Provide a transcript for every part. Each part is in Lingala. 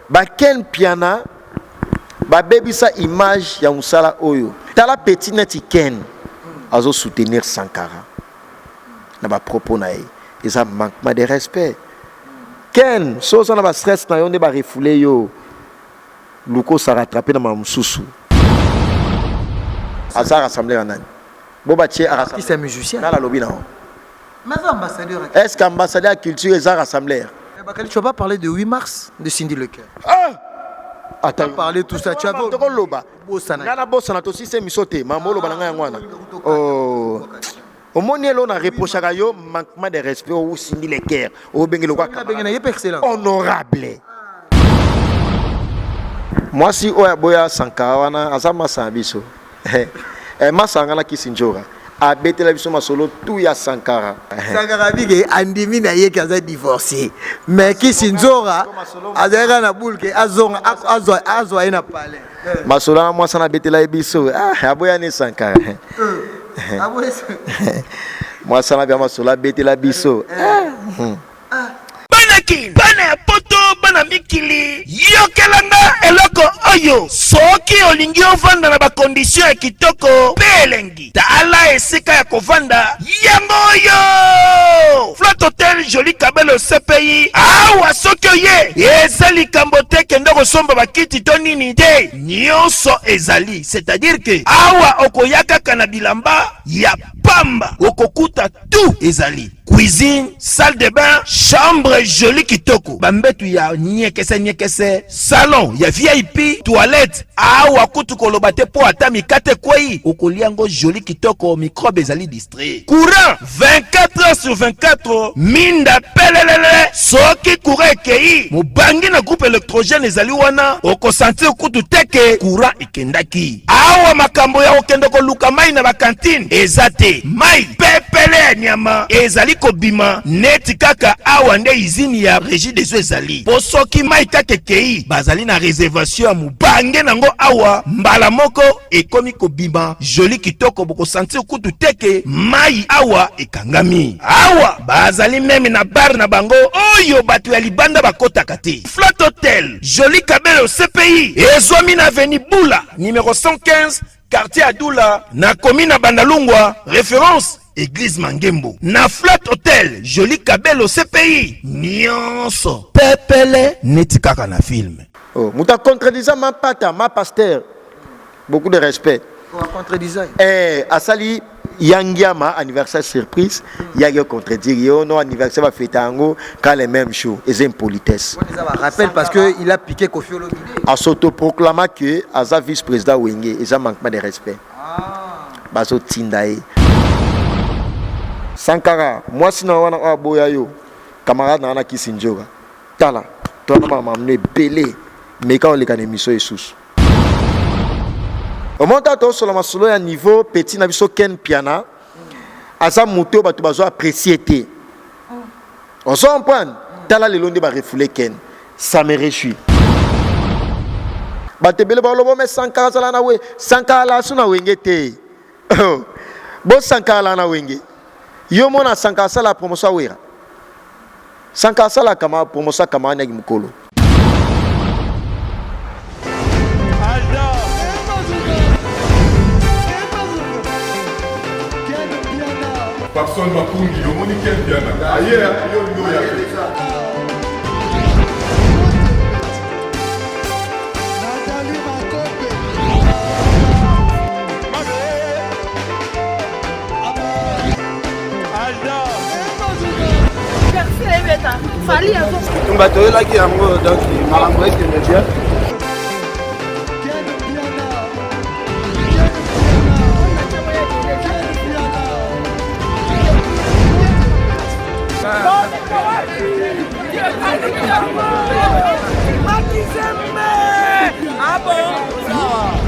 Ba Ken Mpiana babebisa image ya mosala oyo. Tala petit neti Ken azo soutenir Sankara na ba propos na ye, eza manquement de respect. Ken, so oza na ba stress na yo nde ba refoule yo, luka osa rattraper na makambo mosusu. Aza rassembler ya nani? Bo batie a Artiste ya musicien. Nani alobi na yo? Mais aza ambassadeur ya Est-ce qu'ambassadeur ya culture eza rassembleur? Eh, Bakali, tu vas pas parler de 8 mars de Cindy Le Cœur. Ah! Attends. Parler tout ça, tu as Tokoloba. Bosana. Nga na bosana tosisi émission te. Maman oloba na nga yango wana. Oh. Omoni elo na reprochaka yo manquement de respect ou Cindy Le Cœur. Obenge lokwa Abenge na ye pe excellent. Honorable. Mwasi oyo aboya Sankara wana aza masa na biso. Eh, masa nga na Kisi Njora abetela biso masolo tout ya Sankara. Sankara bike andimi na ye ke aza divorcé. Mais Kisi Nzora azalaka na boule ke azonga azwa azwa ye na palais. Masolo wana mwasi wana abetela ye biso. Ah, aboya ne Sankara. Mwasi wana bia masolo abetela biso. Ah. Bana kin, bana ya poto, bana mikili, yokela nga eloko oyo. Soki olingi ovanda na ba condition ya kitoko pe elengi, tala esika ya kovanda yango oyo. Flat Hotel Jolie Kabelo CPI. Awa soki oye, eza likambo te kende kosomba bakiti to nini te, nyonso ezali. C'est-à-dire que awa okoya kaka na bilamba ya pamba, okokuta tout ezali. Cuisine, salle de bain, chambre jolie kitoko, ba mbetu ya nyekese nyekese, salon ya VIP, toilette awa kutu koloba te po ata mikate ekweyi okolia ngo jolie kitoko, microbe ezali distrait. Courant 24 heures sur 24, minda pelelele, soki courant ekeyi mobangi na groupe electrogène ezali wana, okosentir kutu te ke courant ekendaki. Awa makambo ya kokende koluka mai na ba cantine eza te, mai pepele ya nyama ezali kobima neti kaka awa nde izini ya Regideso ezali, po soki mai kaka ekei bazali na reservation ya mobange nango awa mbala moko ekomi kobima joli kitoko, bokosentir kutu te ke mai awa ekangami. Awa bazali meme na bar na bango oyo bato ya libanda bakotaka te. Flat Hotel Jolie Kabelo CPI ezwami na avenue Bula numero 115 quartier Adula na commune ya Bandalungwa, référence Église Mangembo. Na Flat Hotel Jolie Kabelo CPI nyonso pepele neti kaka na film. Oh, moto acontredisa ma pata ma pasteur, beaucoup de respect. Contredisa. Eh, asali yangiama anniversaire surprise, yaki contredire yo no anniversaire ba feta yango quand les mêmes jours, eza impolitesse. Wana eza ba rappel parce que il a piqué Koffi Olomide. A s'autoproclama que aza vice-président Wenge, eza manquement de respect. Bazotinda ye. Sankara, mwasi na wana oyo aboya yo, camarade na wana Kisi Njoka. Tala, towana makambo ebele, meka oleka na émission esusu. Omoni tata tosola masolo ya niveau petit na biso Ken Mpiana aza moto oyo bato bazo apprécier te. Ozo comprendre? Tala lelo nde ba refoulé Ken. Ça me réjouit. Bato ebele baloba mais Sankara azala na we, Sankara ala su na wenge te. Bo Sankara ala na wenge. Yo mona Sankara asala promotion awera. Sankara asala kama promotion camarade yaki mukolo. Papson Makungi, omoni Ken Mpiana aye yo olingi oya te. Tumba toyelaki yango donc makambo ekende bien.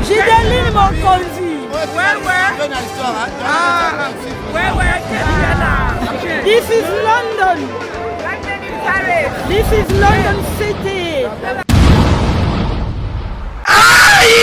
Gideline Mokonzi. This is London. This is London City. Aïe!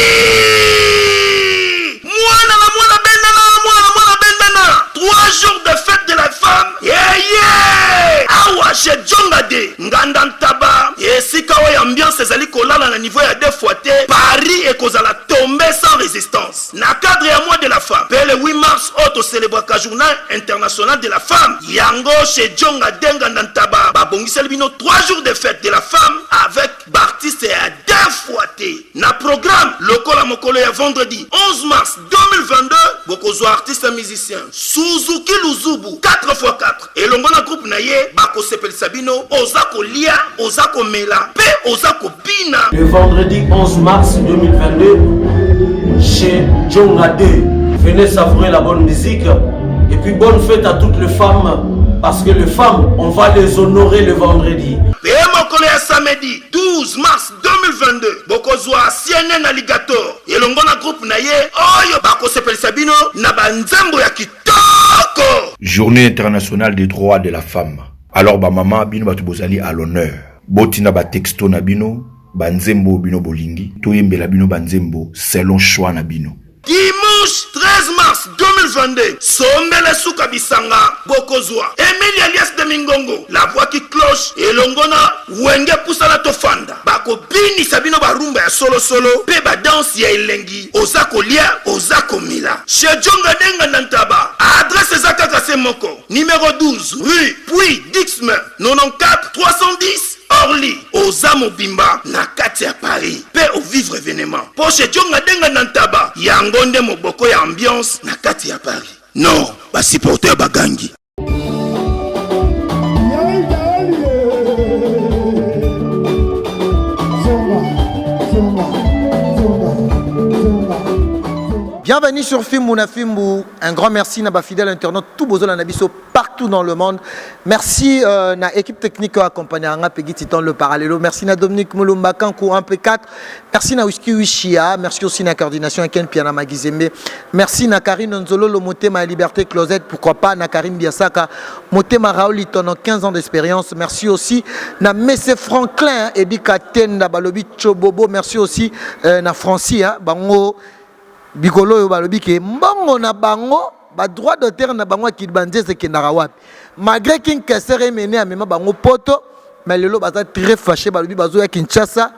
Mwana na mwana bendana, mwana na mwana bendana. 3 jours de fête de la femme. Yeah, yeah! Awa chez Djonga de Nganda Ntaba, esika oyo ambiance ezali kolala na niveau ya deux fois te, Paris ekozala tombe sans resistance. Na cadre ya mois de la femme mpe le 8 mars oyo tocelebraka journée internationale de la femme, yango chez Djonga Denga na Ntaba babongiseli bino 3 jours de fête de la femme avec baartiste ya deux fois te na programme. Lokola mokolo ya vendredi 11 mars 2022, bokozwa artiste musicien Suzuki Luzubu 4x4 elongo na groupe na ye, bakosepelisa bino. Oza kolia, oza komela mpe oza kobina. Le vendredi 11 mars 2022, chez Djonga 2, venez savourer la bonne musique et puis bonne fête à toutes les femmes, parce que les femmes, on va les honorer le vendredi. Mpe mokolo ya samedi 12 mars 2022, bokozwa CNN Alligator elongo na groupe na ye oyo bakosepelisa bino na banzembo ya kitoko. Journée internationale des droits de la femme. Alors bamama, bino bato bozali à l'honneur, botinda batexto na bino, banzembo bino bolingi toyembela bino, banzembo selon choix na bino. Dimanche 13 mars 2022, sombele suka bisanga, bokozwa Emile alias de Mingongo, la voix qui cloche, elongo na Wenge Pusana Tofanda, bakobinisa bino barumba ya solosolo mpe badanse ya elengi. Oza kolia, oza komela chez Djonga Denga na Ntaba. Adresse eza kaka se moko: numéro 12, rue Puis Dixme, 94 310 Orly. Oza mobimba na kati ya Paris mpe ovivre événement, mpo chez Djonga Denga na Ntaba, yango nde moboko ya ambiance na kati ya Paris. Non, basupporter bagangi. Bienvenue sur Fimbu na Fimbu. Un grand merci na ba fidèle internaute tout bozolanda biso partout dans le monde. Merci na équipe technique accompagnée nga Peggy Titan le parallélo. Merci na Dominique Mulumba Kankou 1P4. Merci na Whisky Wishia. Merci aussi na coordination Ken Piana Magizembe. Merci na Karine Nzololo Motema Liberté Closet. Pourquoi pas na Karine Biasaka Motema Raoul Tono 15 ans d'expérience. Merci aussi na Messe Franklin Edi Katenda Balobi Chobobo. Merci aussi na Francis hein, bango bikolo oyo balobi ke mbongo na bango, badroit d'auteur na bango akili banzese ekendaka wapi, malgré King Kester Emene amema bango poto. Mais lelo baza très fâché, balobi bazoya Kinshasa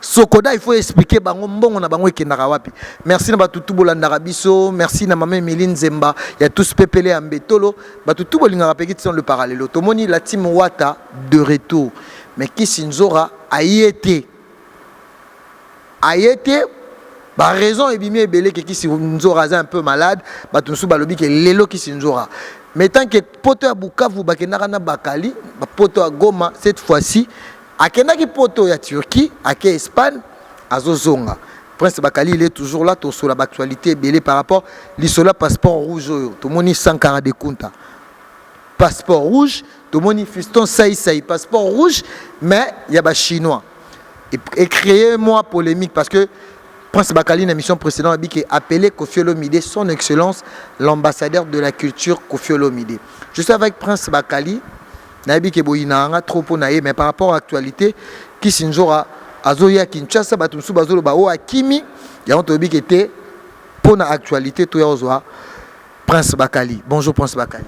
Sokoda, il faut expliquer bango mbongo na bango ekendaka wapi. Merci na batutu bolandaka biso. Merci na mama Emilie Nzemba ya tous pepele ya mbetolo. Batutu bolingaka Peki Titan le parallèle. Tomoni la team Wata de retour, mais Kisi Nzora aye te, aye te. Baraison ebimi ebele ke Kisi Nzora aza un peu malade. Bato mosusu balobi ke lelo Kisi Nzora, mais tant que poto ya Bukavu bakendaka na Bakali, bapoto ya Goma, cette fois-ci akendaki poto ya Turquie, ake Espagne, azozonga. Prince Bakali, il est toujours là. Tosola baactualité ebele par rapport lisolo ya passeport rouge oyo tomoni Sankara de Kunta passeport rouge, tomoni Fiston Saisai passeport rouge, mais ya bachinois et créer moi polémique, parce que Prince Bakali, une émission précédente, a dit qu'il appelé Koffi Olomide, son excellence, l'ambassadeur de la culture Koffi Olomide. Je suis avec Prince Bakali, nayebi ke boyina nga trop mpo na ye, mais par rapport à l'actualité, Kisi Nzora azoya Kinshasa, bato mosusu bazoloba oyo akimi yango. Toyebi ke te mpo na actualité toya kozwa Prince Bakali. Bonjour Prince Bakali.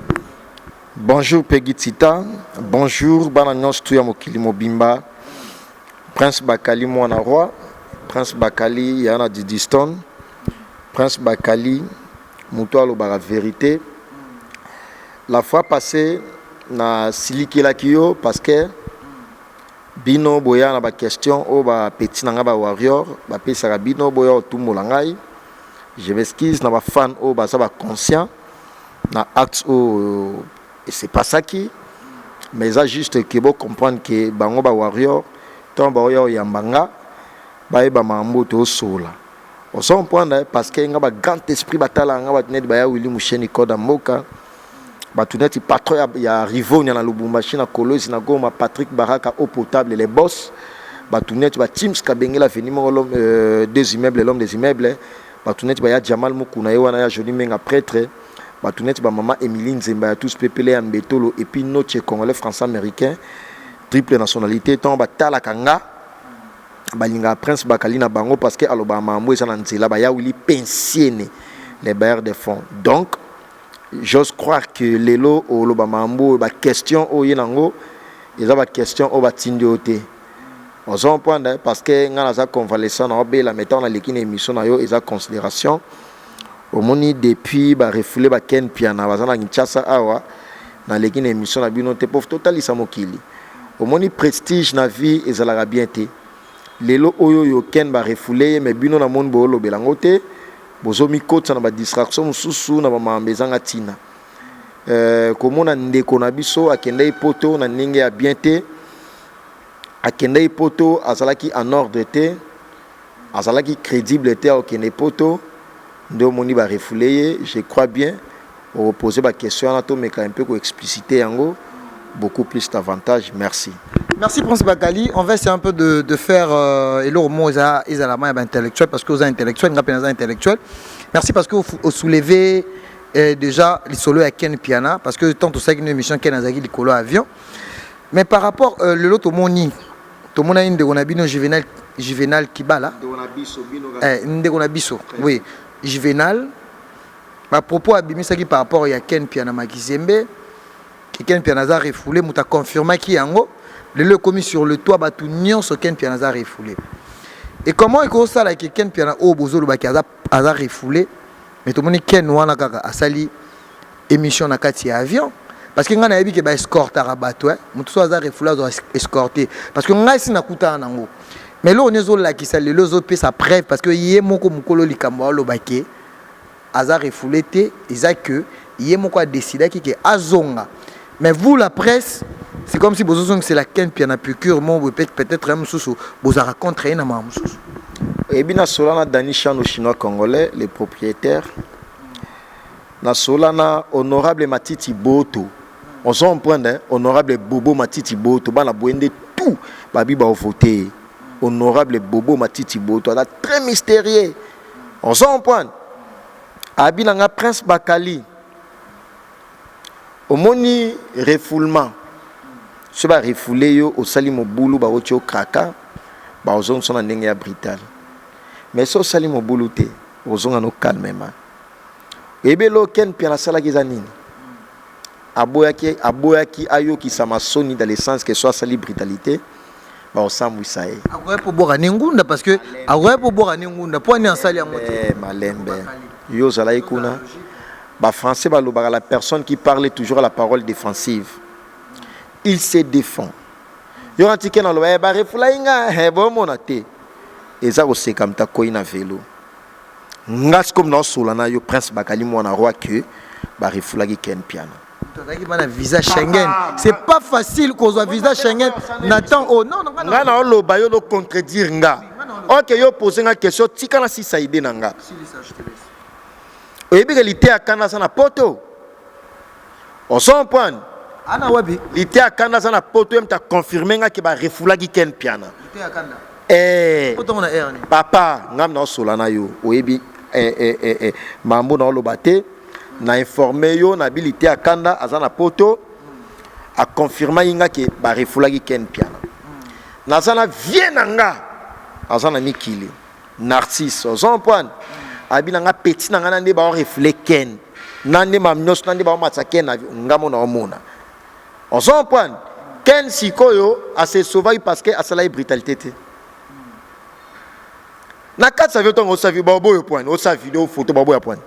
Bonjour Peggy Titan, bonjour bana nyonso tu ya mokili mobimba. Prince Bakali mwana roi, Prince Bakali ya na Didi Stone, Prince Bakali moto alobaka vérité. La fois passée na silikelaki yo parce que bino boya na baquestion oyo bapeti na ngai, bawarrior bapesaka bino, boya otumbola ngai. Je m'excuse na bafan oyo baza baconscient na acte oyo esepasaki, mais eza juste ke bocomprendre ke bango bawarrior, ntango baoya oyamba nga, bayeba makambo tosola, ozo comprendre, parce que nga bagrand esprit batalaka nga, bato neti baya Willi Musheni Koda mboka, bato neti patron ya Rivonia na Lubumbashi, na Kolosi na Goma, Patrick Baraka eau potable, les boss, bato neti batims Kabengela veni moko, l'homme des immeubles, l'homme des immeubles, bato neti baya Jamal Mukuna ye wana ya Joli Menga prêtre, bato neti bamama Émilie Nzemba ya tous pepele ya mbetolo, et puis notie congolais, français, américain, triple nationalité. Ntango batalaka nga, balingaka Prince Bakali na bango parce que alobaka makambo eza na nzela. Baya Wili Pensiene, les bailleurs de fonds. Donc j'ose croire que lelo oloba makambo oyo, baquestion oyo ye nango eza baquestion oyo batindi yo te. Ozo comprendre parce que nga naza convalescent na obela mais tant naleki na émission na yo eza considération. Omoni depuis ba refoulé ba Ken Piana baza na Kinshasa awa naleki na émission na bino te po totalisa mokili. Omoni prestige na vie ezalaka bien te. Lelo oyo yo Ken ba refoulé ye mais bino na moni boolobela yango te. Bozo mikotisa na ba distraction mosusu na ba makambo ezanga tina. Komona ndeko na biso akendaki poto na ndenge ya bien te. Akendaki poto azalaki en ordre te, azalaki credible te akokende poto nde omoni ba refoule ye. Je crois bien okopose ba question wana tomeka un peu ko expliciter yango beaucoup plus davantage. Merci. Merci Prince Bakali, on va essayer un peu de faire eloko moko eza ezala ma ya ba intellectuel parce que oza intellectuel nga pe naza intellectuel. Merci parce que o soulever déjà lisolo ya Ken Piana parce que tant tosalaki une émission Ken azalaki likolo ya avion. Mais par rapport lelo tomoni tomonaki ndeko na bino Juvenal Juvenal Kibala ndeko na biso bino ndeko na biso oui Juvenal ba propos abimisaki par rapport ya Ken Piana Makizembe que Ken Piana aza refoulé moto aconfirmaki yango lelo ekomi sur le toit bato nyonso Ken Piana aza refoulé. Et comment ekosala ke Ken Piana oyo bozolobaki aza aza refoulé mais tomoni Ken wana kaka asali émission na kati ya avion parce que ngai nayebi ke ba escortaka bato eh. Moto so aza refoulé azwa escorté parce que ngai si nakutana nango mais eloko nini ezolakisa lelo ezopesa preuve parce que ye moko mokolo likambo aloba ke aza refoulé te eza que ye moko adecidaki ke azonga. Mais vous la presse, c'est comme si bozozongisela Ken Piana piqûre mo boye peut-être ye mosusu bozalaka contre ye na makambo mosusu. Oyebi nasola na Dani Chano chinois congolais le propriétaire, nasola na honorable Matiti Boto, ozo comprendre hein? Honorable Bobo Matiti Boto bana boye nde tout babi ba voter ye. Honorable Bobo Matiti Boto aza très mystérieux, ozo comprendre? Abi na nga Prince Bakali omoni refoulement so ba refoulé yo osali mobulu baoti yo kraka baozongisa na ndenge ya brutal mais so osali mobulu te ozonga no calmement. Oyebi eloko Ken Piana asalaki eza nini? Aboyaki aboyaki ayokisa masoni dans le sens que so asali brutalité baosambwisa ye. Akoki kobwaka ne ngunda parce que akoki kobwaka ne ngunda po ani asali yango te. Malembe yo ozalaki kuna. Ba français balobaka la personne qui parle toujours à la parole défensive il se défend. Yo na tike na loba ba refoulaki nga bomona te eza koseka moto akoyi na velo. Nga sikoyo naosola na yo Prince Bakali mwana roi que ba refoulaki Ken Piana. Tozalaki bana visa Schengen. C'est pas facile kozwa visa Schengen na temps oh non non nga na oloba yo no contredire nga. OK yo poser nga question tika na sisa idée na nga. Oyebi ke liteya kanda aza na poto. Ozo comprendre? Ana wapi? Liteya kanda aza na poto ye mutu a confirmer nga ke ba refoulaki Ken Piana. Liteya kanda. Eh. Poto na air ni. Papa, nga na osola na yo. Oyebi eh eh eh eh mambo na oloba te. Na informer yo na bi liteya kanda aza na poto. A confirmer nga ke ba refoulaki Ken Piana. Naza na vie na nga. Aza na mikili. Narcisse, ozo comprendre? Abi na nga petit na nga na nde ba refoulé Ken. Na nde ma nyonso na nde ba matsa Ken na nga mona omona. Ozo comprendre? Ken sikoyo a se sauvaki parce que asalaki brutalité te. Na kati ya ntongo osala ba boyo point, osala video photo ba boya point.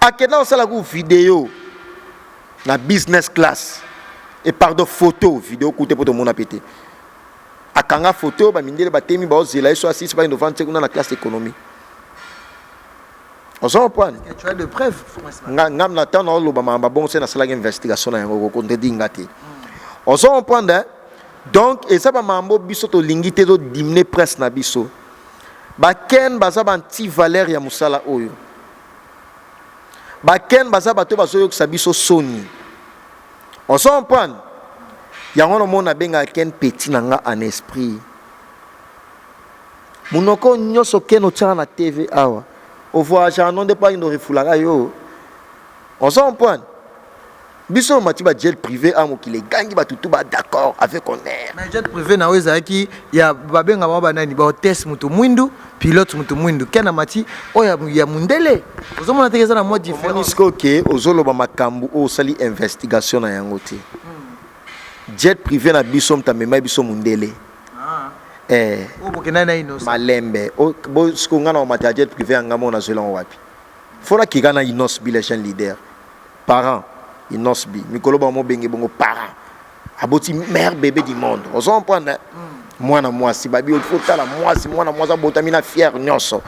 Akenda osala ku video na business class et pardon photo video kute poto mona pete. Akanga photo ba mindele batemi ba ozela ye so asisi ba ovandi kuna na classe économie. Ozo comprendre? Tu as de preuves? Nga nga na temps na oloba mamba bon se na salaki investigation na yango ko contredire nga te. Ozo comprendre? Hein? Donc eza ba mambo biso to lingi te to diminuer presse na biso. Ba Ken baza ba anti valeur ya musala oyo. Ba Ken baza bato bazo yokisa biso soni. Ozo comprendre? Yango na mona benga Ken petit na nga en esprit. Munoko nyoso Ken otiaka na TV awa. O voyage non de pas ndo refoulaka yo. Ozo comprendre? Biso mati ba jet privé a mokili egangi bato tout ba d'accord avec honneur. Mais jet privé na oyo ezalaki ya babenga bango banani ba hôtesse moto mwindu pilote moto mwindu Ken amati oyo ya mundele ozomona te eza na mwa différence. Sikoyo ke ozoloba makambo oyo osali investigation na yango te. Jet privé na biso moto amemaki biso mundele. Eh, Oyo bokendaki na Innocent. Malembe. O, bo siko nga na omata ya jet privé ya nga moko nazwela yango wapi? Faut nakeka na Innoss'B le jeune leader. Parent Innoss'B mikolo ba mobenge bongo parent. Aboti meilleur bébé du monde. Ozo comprendre? Hein? Mwana mwasi babi il faut tala mwasi mwana mwasi abotami na fier nyonso.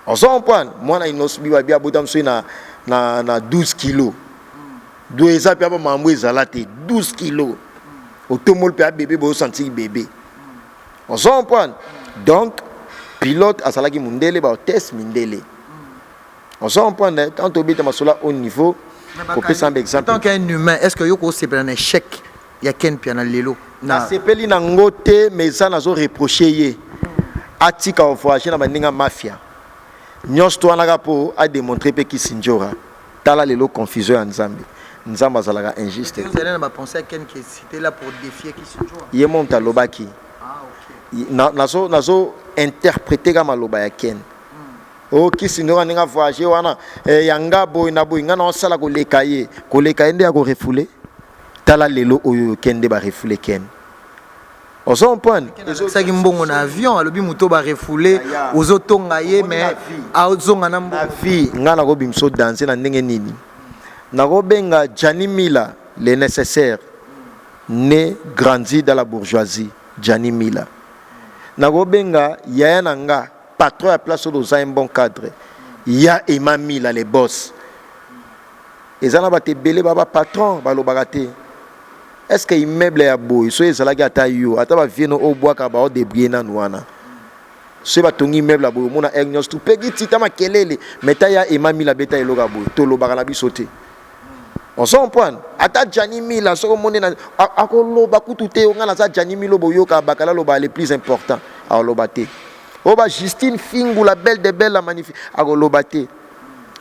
Ozo comprendre? Mwana Innoss'B babi abotami soki na na na 12 kilos. Do eza pe ba mambo ezala te 12 kilos. Otomboli pe bébé bo sentir bébé. Ozo comprendre? Donc pilote azalaki mundele ba hôtesse mindele. Ozo comprendre? Tant tobeta masolo ya haut niveau kopesa ba exemple. En tant qu'un humain, est-ce que yo ko sepela na échec ya Ken Mpiana lelo na Nasepeli na ngo te mais eza nazo reprocher ye atika ko voyager na baninga mafia nyonso to wana kaka po a demontrer pe Kisindjora. Tala lelo confusion ya Nzambe. Nzambe azalaka injuste te. Ozali na ba pensee ya Ken que c'était là pour defier Kisindjora? Ye moko moto alobaki. Ah ok. Na, nazo, nazo interpreter ka maloba ya Ken. Oh Kisindjora ndenge a voyager wana eh, ya nga boye na boye nga na osala koleka ye. Koleka ye nde ya ko refouler? Tala lelo oyo Ken nde ba refouler Ken. Ozo comprendre? Alakisaki mbongo na avion, alobi moto ba refoule, ozo tonga ye mais azonga na mbongo. Na vie nga nako bimisa danse na ndenge nini? Nako benga Gianni Mila le nécessaire né grandi dans la bourgeoisie Gianni Mila. Nako benga yaya na nga patron ya place oyo oza un bon cadre ya Emma Mila le boss. Eza na bato ebele ba ba patron balobaka te. Est ce que immeuble ya boye soki ezalaki ata yo ata ba vieux no oyo obwaka bao debrouiller nanu wana soki batongi immeuble ya boye omona heure nyonso tout pegi tita makelele mais ta ya Emma Mila beta eloko ya boye tolobaka na biso te ozo comprendre ata Gianni Mila soki omoni na akoloba kutu te nga naza Gianni Mila boyoka bakala loba le plus important akoloba te oyo ba Justine Fingu la belle de belle la magnifique akoloba te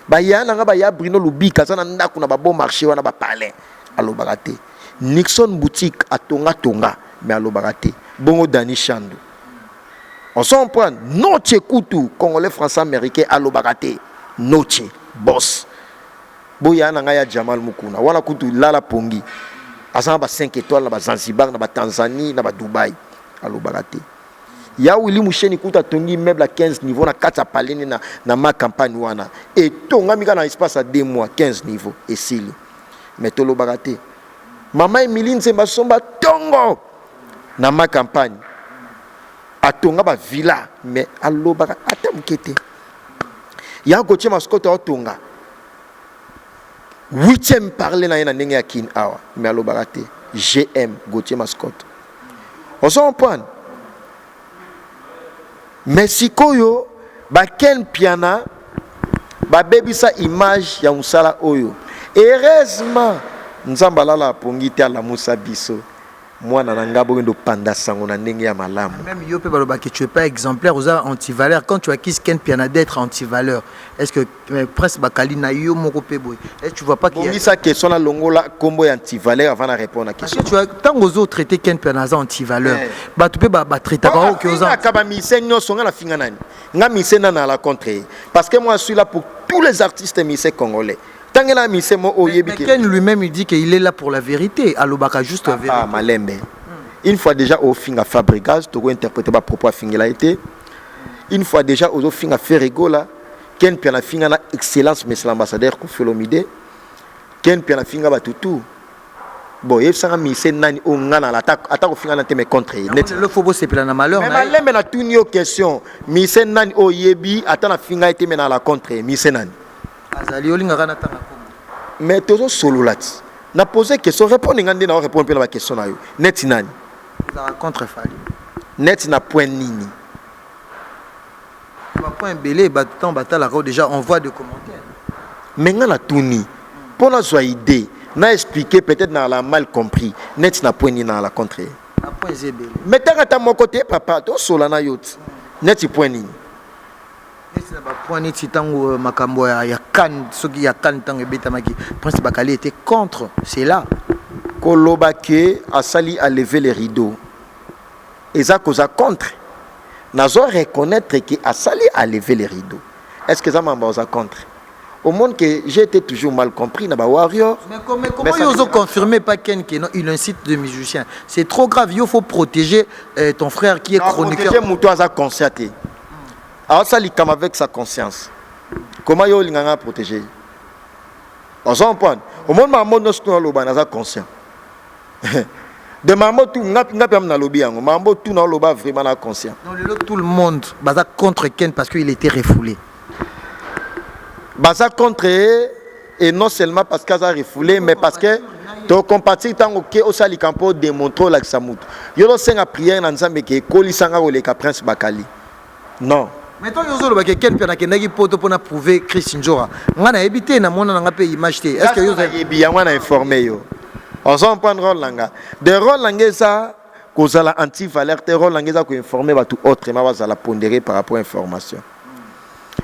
ba ya na nga ba ya Bruno Lubika aza na ndako na ba bon marché wana ba palais alobaka te Nixon boutique atonga tonga mais alobaka te bongo Danny Shandu on s'en prend noche kutu congolais français américain alobaka te noche boss boya na ngai ya Jamal Mukuna wana kutu lala pongi aza na ba 5 étoiles na ba Zanzibar na ba Tanzanie na ba Dubaï alobaka te ya Willy Musheni kutu atongi immeuble ya 15 niveau na kati ya palais na, na ma campagne wana etongami kaka na espace ya 2 mois 15 niveau esili mais tolobaka te mama Emilie Nzemba asomba tongo na ma campagne atonga ba villa mais alobaka ata moke te ya Gauthier Mascotte aotonga huitième parler na ye na ndenge ya kin awa mais alobaka te GM Gauthier Mascotte ozo comprendre mais sikoyo ba Ken Mpiana babebisa image ya mosala oyo heureusement Nzambe alala apongi te alamusa biso mwana na nga bokende opanda sango na ndenge ya malamu. Même yo pe baloba que tu es pas exemplaire oza anti-valeur quand tu accuses Ken Mpiana d'être anti-valeur est-ce que euh, Prince Bakali na yo moko pe boye est-ce que tu vois pas qu'il y a Bongisa question na longola kombo ya anti-valeur avant na répondre na Parce question. que tu as tango ozo traiter Ken Mpiana aza anti-valeur Eh. bato pe ba ba traitaka oyo que oza Afingaka ba musiciens nyonso nga nafinga nani nga musicien nana à la contre ye parce que moi je suis là pour tous les artistes musiciens congolais tangela musicien mo oyo oyebi Mais ke Ken lui-même il dit qu'il est là pour la vérité alobaka juste la vérité Ah, malembe une fois déjà ofinga Fabregas toko interpréter ba propos afingela ye te une fois déjà ozofinga Ferre Gola Ken Mpiana afinga na excellence monsieur l'ambassadeur Koffi Olomide Ken Mpiana afinga bato tout bon yebisanga musicien nani oyo nga na ata ata kofinga na te mais contre ye neti lelo fo bosepela na malheur mais na ye malembe natuni yo question musicien nani oyo oyebi ata nafinga ye te mais na la contre ye musicien nani azali olingaka natanga kombo mais tozosolola ti na pose question répondre nga nde na répondre mpe na baquestion na yo neti nani ozalaka contre Fally neti na point nini bapoint ebele bato ntango batalaka oyo déjà on voit de commentaires mais nga natuni mpo nazwa idée na expliquer peut-être na la mal compris neti na point nini na la contre ye bapoint eza ebele mais tanga ata moko te papa tosola na yo ti neti point nini neti na bapoint neti ntango euh, makambo ya, ya CAN soki ya CAN ntango ebetamaki Prince Bakali était contre c'est là koloba ke asali alever les rideaux eza koza contre nazo reconnaître ke asali alever les rideaux est ce que eza mambo oza contre? Au monde que j'ai été toujours mal compris na ba warrior. Mais comment, comment mais ils ont confirmé pas Ken que non, il incite des musiciens. C'est trop grave, il faut protéger euh, ton frère qui est non, chroniqueur. Protéger mutu aza conscient te. Aza likama avec sa conscience. Comment yo linganga protéger? Ozo comprendre? Au monde ma monde nyonso naloba naza conscient. De mambo tout nga nga pe nalobi yango. Mambo tout naloba vraiment na conscient. Non, lelo tout le monde baza contre Ken parce qu'il était refoulé. Baza contre ye et non seulement parce que aza refoulé mais parce que to compatir ntango ke osala likambo mpo odemontre olakisa motu yo osenga prière na nzambe ke ekolisa nga koleka prince bakali non. Mais ntango yo ozoloba ke Ken Mpiana akendaki poto mpo na prouver Chris Ndjora, nga nayebi te, namona na nga mpe image te. Est-ce que yo nayebi yango na informe yo ozo comprendre rôle na nga de rôle na nga eza kozala anti valeur te rôle na nga eza koinforme bato autrement bazala pondéré par rapport information.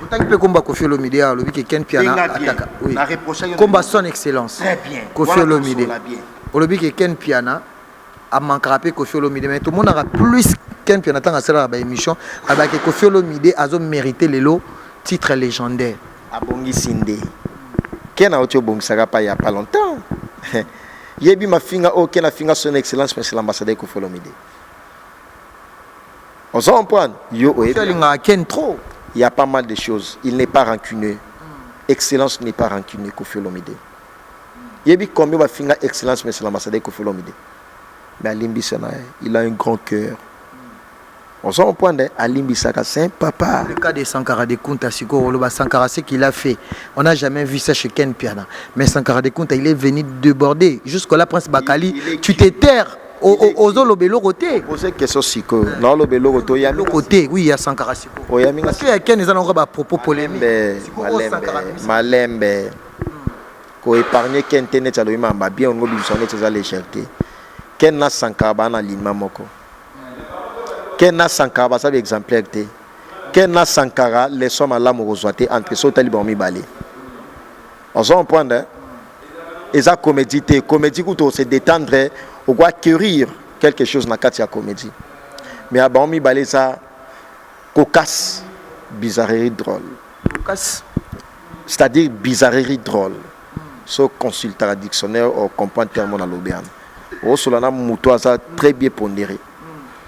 Otangi mpe komba Koffi Olomide alobi ke Ken Mpiana ataka oui. Komba son excellence Très bien. Koffi Olomide olobi ke Ken Mpiana amankaka mpe Koffi Olomide mais tomonaka plus Ken Mpiana ntango asalaka ba émission alobaka ke Koffi Olomide azo mériter lelo titre légendaire. Abongisi nde. Ken auti obongisaka pa ya pas longtemps. Yebi mafinga oyo Ken afinga son excellence monsieur l'ambassadeur Koffi Olomide. Ozo comprendre? Yo oyebi. Alingaka Ken trop. Il y a pas mal de choses. Il n'est pas rancuneux. Excellence n'est pas rancuneux, Koffi Olomide. Yebi combien ba finga Excellence monsieur l'ambassadeur Koffi Olomide. Mais alimbisa na ye. Il a un grand cœur. Ozo comprendre? Alimbisaka c'est un papa. Le cas de Sankara de Kunta sikoyo oloba Sankara ce qu'il a fait on n'a jamais vu ça chez Ken Piana mais Sankara de Kunta il est venu déborder jusque là Prince Bakali tu te taire ozoloba eloko te. Pose question sikoyo naoloba eloko te oyambi eloko te oui ya Sankara sikoyo oyambi parce que ya Ken eza nango ba propos polémique malembe malembe ko épargner Ken te neti alobi mamba bien olingo bimisa neti eza légèreté Ken na Sankara baa na alignement moko Ken na Sankara baza ba exemplaire te Ken na Sankara leçon malamu okozwa te entre so otali bango mibale ozo comprendre eza comédie te comédie kutu se détendre oko acquérir quelque chose na kati ya comédie mais ya bango mibale eza cocasse bizarrerie drôle cocasse c'est-à-dire bizarrerie drôle so consultaka dictionnaire o comprendre terme na lobi wana osola na moto aza très bien pondéré.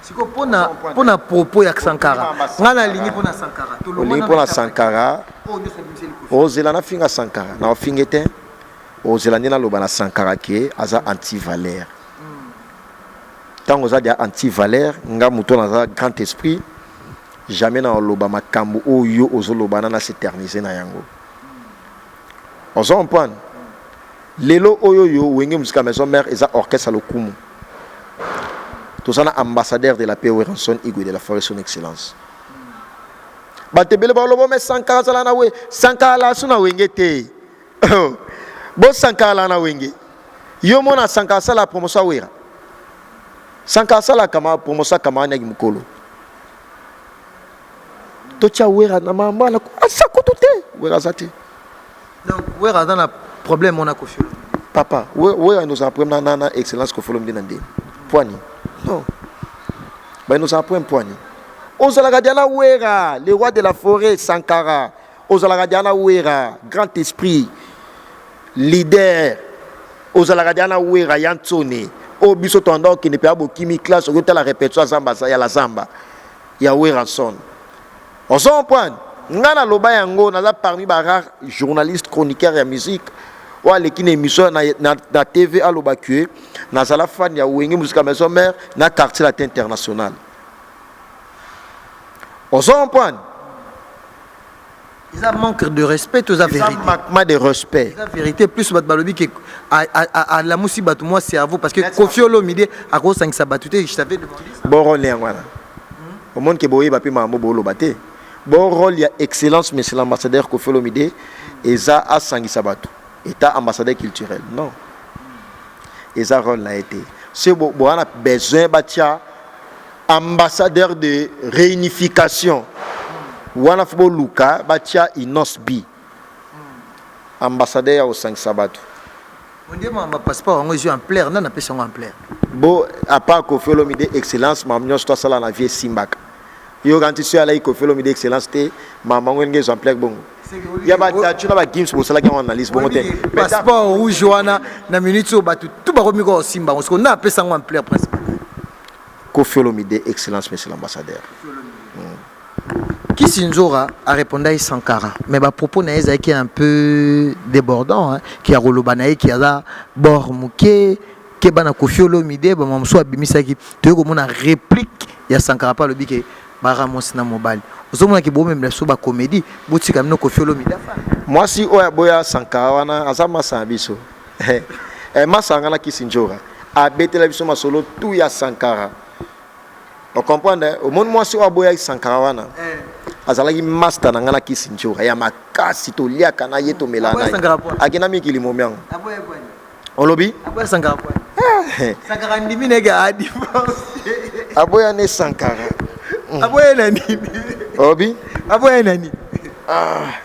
Sikoyo pona pona propos ya Sankara nga nalingi pona Sankara olingi pona Sankara ozela nafinga Sankara na ofinge te ozela nde naloba na Sankara ke aza anti valeur ntango oza dia anti valeur nga moto naza grand esprit jamais na oloba makambo oyo ozoloba na na s'éterniser na yango ozo comprendre Lelo oyo yo Wenge Musica Maison Mère eza orchestre ya lokumu. Toza na ambassadeur de la paix Werrason Igwe de la Forêt son excellence. Bato ebele baloba mais Sankara azala na we Sankara ala su na Wenge te. Bo Sankara ala na Wenge. Yo mona Sankara asala promotion ya Wera. Sankara asala kama promotion ya camarade yaki mukolo. Totia Wera na mama na asa kutu te. Wera aza te. Donc Wera aza na problème wana Koffi Olomide. Papa, Wera nous a problème na na excellence Koffi Olomide na ndeni. Poani. Non. Ba nous a problème poani. Ozalaka dia na Wera, le roi de la forêt Sankara. Ozalaka dia na Wera, grand esprit, leader. Ozalaka dia na Wera ya Ntsone. Oyo biso toanda okende mpe abokimi classe okotala répertoire zamba ya la zamba ya Werrason. Ozo comprendre? Nga na loba yango naza parmi ba rares journalistes chroniqueurs ya musique oyo aleki na émission na, na, na TV aloba que nazala fan ya Wenge Musica Maison Mère na Quartier Latin International. Ozo comprendre? Eza manque de respect to eza vérité? Eza manquement de respect. Eza vérité plus bato balobi ke alamusi bato mwa cerveau parce que Koffi Olomide akosangisa bato te, je t'avais demandé ça. Bon rôle yango wana. Omoni ke boyeba mpe makambo boloba te. Bon rôle ya excellence monsieur l'ambassadeur Koffi Olomide eza asangisa bato. Etat ambassadeur culturel. Non. Eza rôle na ye te. Soki boza na besoin batia ambassadeur de réunification wana fo boluka batia Innos B ambassadeur ya kosangisa bato. Ondie ma passeport yango ezwi ampleur nani apesi yango ampleur? Bo à part Koffi Olomide excellence makambo nyonso to asala na vie esimbaka. Yo kanti soki alaki Koffi Olomide excellence te, mama ngo ndenge ezwa ampleur bongo. Ya ba Dadju na ba Gims bosalaki yango analyse bongo te. Passeport rouge wana na minute oyo bato tout bakomi ko simba yango. Sikoyo nani apesa yango ampleur Prince Bakali? Koffi Olomide excellence monsieur l'ambassadeur. Kisi Nzora a répondaki Sankara mais ba propos na ye ezalaki un peu débordant hein, ki ya koloba na ye ki aza bord moke keba na Koffi Olomide ba mosusu abimisaki toye komona réplique ya Sankara pa alobi ke ba Ramos na mobali ozomona ke bomemela biso ba comédie botika bino Koffi Olomide afanda. Mwasi oyo aboya Sankara wana aza masa na biso eh, masa nga na Kisi Ndjora abetela biso masolo tout ya Sankara. O comprendre eh? Omoni mwasi oyo aboyaki Sankara wana eh. Azalaki master na nga na Kisi Ndjora ya makasi, toliaka na ye tomelaka na ye. Akenda mikili momi yango. Olobi? Aboya Sankara pwani. Eh. Sankara ndimi na ye a divorce. Aboya ne Sankara. Aboya na nini? Olobi? Aboya na nini? Ah.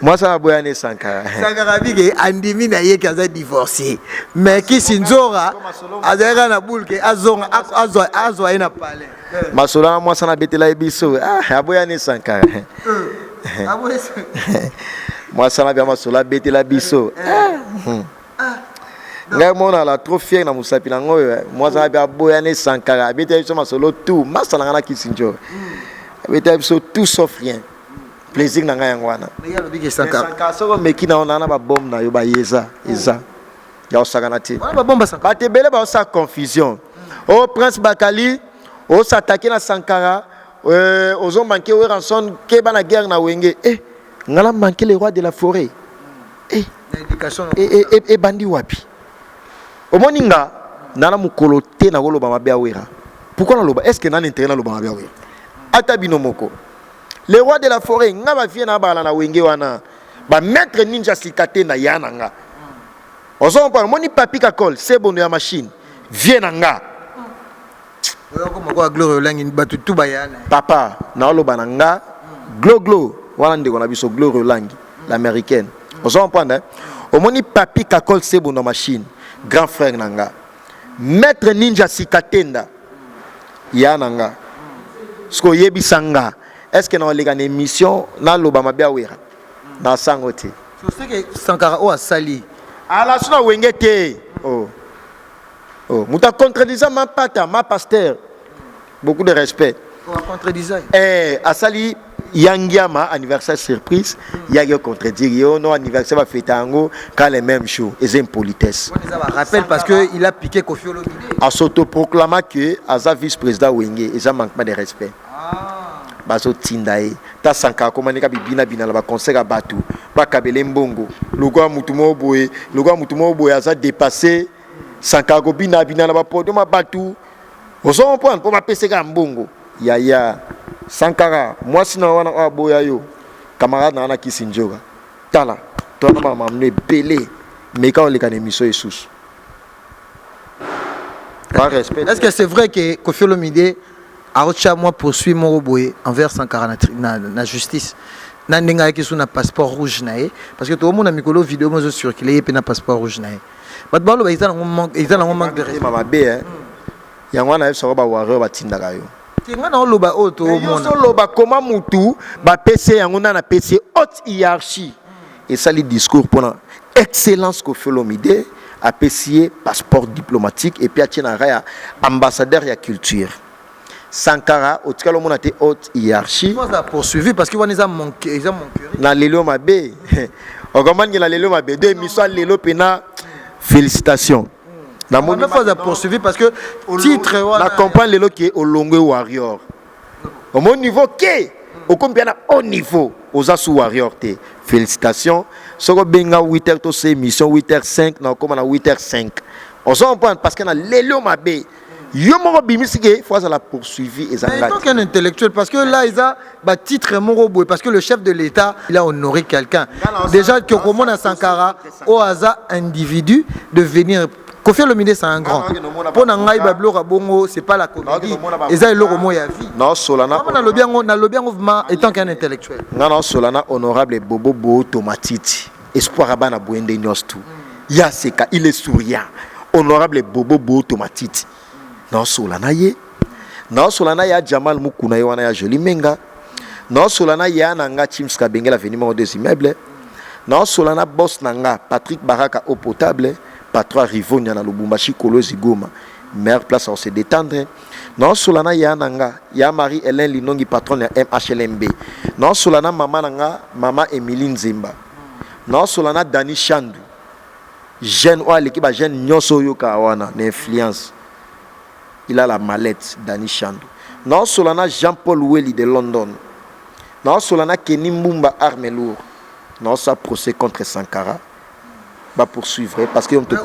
Mwasi aboya ne Sankara. Sankara bike andimi na ye ke aza divorcé. Mais Kisi Nzora azalaka na boule ke azonga azwa azwa ye na palais. Masolo na mwasi na betela ye biso. Ah, aboya ne Sankara. Aboya Mwasi na bia masolo abetela biso. Ah. Ngai mona la trop fier na musapi na ngoyo. Mwasi na bia aboya ne Sankara abetela biso masolo tout. Masa na nga na Kisi Nzora. Abetela biso tout sauf rien. Plaisir na ngai yango wana. Sankara soki omeki na yo na ba bombe na yo bayeza eza ya osakana te. Bato ebele baosala confusion. O Prince Bakali osatake na Sankara euh, ozo manquer Werrason keba na guerre na Wenge. Eh, nga na manquer le roi de la forêt. Eh, eh, eh, ebandi wapi? Omoni nga nana mokolo te nakoloba mabe ya Wera. Pourquoi naloba? Est-ce que nana intérêt naloba mabe ya Wera? Ata bino moko. Le roi de la forêt, nga ba vie na bala na Wenge wana. Ba maître ninja sikate na ya na nga. Ozo comprendre? Moni papi kakol, sebondo ya machine. Vie na nga. Oyo koma kwa Gloria Olangi bato tout baya na. Papa, na oloba na nga glo glo wana ndeko na biso Gloria Olangi, l'américaine. Ozo comprendre? Hein? Omoni papi kakol sebondo ya machine, grand frère na nga. Maître ninja sikatenda ya na nga. Siko yebisa nga, est-ce que na oleka na émission na loba mabe ya Wera? Na sango te. So c'est que Sankara o asali. Ala suna wenge te. Oh. Oh, muta contredisa ma pata, ma pasteur. Beaucoup de respect. Contredisa. Eh, asali yangiama anniversaire surprise yaki contredire yo non anniversaire ba feta yango quand les mêmes jours eza impolitesse. Wana eza ba rappel parce que il a piqué Koffi Olomide. A s'autoproclama que aza vice-président Wenge eza manquement de respect. Bazotinda ye ta Sankara akoma ndenge bibina bina na ba concert ya bato bakabele mbongo lokola mutu moko boye lokola mutu moko boye aza dépassé. Sankara kobina bina na ba podium ya bato ozo comprendre mpo bapesa kaka mbongo yaya. Sankara mwasi na wana oyo aboya yo camarade na wana Kisi Ndjora tala towana makambo ebele meka oleka na émission esusu. Par respect. Est-ce que c'est vrai que Koffi Olomide aotya mwa poursuit moko boye envers Sankara na, na, na justice na ndenge ayaki su na passeport rouge na ye parce que tokomona mikolo video mo ezocircule ye mpe na passeport rouge na ye bato baloba eza nango manque eza nango manque de respect mabe hein yango wana yebisaka ba warrior batindaka yo te nga na oloba oyo toomona oloba koma mutu bapesi yango nana apesi haute hiérarchie esali discours mpona excellence Koffi Olomide apesi ye passeport diplomatique et puis atie na ra ya ambassadeur ya culture. Sankara otikala omona te haute hiérarchie. Aza poursuivi parce que wana eza manque eza manquerie. Na lelo mabe. Okomani na lelo mabe. Deux émissions lelo pena félicitations. Na moni aza poursuivi parce que titre wana na comprendre lelo ke olongwe warrior. Au niveau ke okomi mpe na haut niveau oza sous warrior te. Félicitations. Soko benga 8h to se émission 8h5 na okoma na 8h5. Ozo comprendre parce que na lelo mabe yo moko bimisi ke faut azala poursuivi eza nga tant qu'un intellectuel parce que là eza ba titre moko boye parce que le chef de l'État il a honoré quelqu'un déjà que komona Sankara oyo aza individu de venir Koffi Olomide c'est un grand mpo na ngai babiloko ya bongo c'est pas la comédie eza eloko moko ya vie naosola na nalobi yango nalobi yango vraiment étant qu'un intellectuel nga naosola na honorable Bobo Boto Matiti espoir ya bana boye nde nyonso tu ya seka il est souriant honorable Bobo Boto Matiti naosola na ye. Naosola na ya Jamal Mukuna ye wana ya Jolie Menga. Naosola na ya na nga Chims Kabengela avenue moko des immeubles. Naosola na boss na nga Patrick Baraka eau potable, patron ya Rivonia na Lubumbashi Kolwezi Goma. Meilleure place à se détendre. Naosola na ya na nga ya Marie Hélène Linongi patronne ya MHLMB. Naosola na mama na nga mama Emilie Nzemba. Naosola na Dani Shandu. Jeune oyo aleki ba jeune nyonso oyoka wana na influence. Il a la mallette Dani Shandu. Naosola na Jean-Paul Weli de London. Naosola na Kenny Mbumba arme lourd. Naosa procès contre Sankara. Ba poursuivre parce que te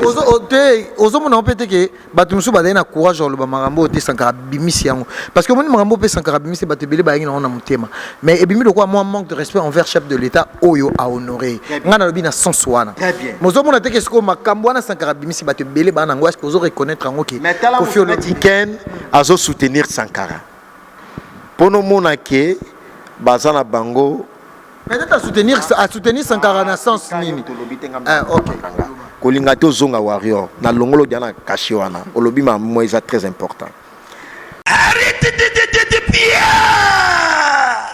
ozomona mpe te ke bato mosusu bazali na courage ya koloba makambo oyo te Sankara abimisi yango, parce que omoni makambo mpe Sankara abimisi, bato ebele bayangi nango na motema, mais ebimi lokola mwa manque de respect envers chef de l'État oyo ahonore. Ngai nalobi na sens wana, mozomona te ke sikoyo makambo wana Sankara abimisi, bato ebele baa nango. Est-ce ozo reconnaître yango ke Kofi Ken azo soutenir Sankara mpo nomona ke baza na bango? Peut-être à soutenir Sankara na sens nini? Ah, ok. Kolinga te ozonga warrior na longolo dia na kashe wana olobi mamo eza très important.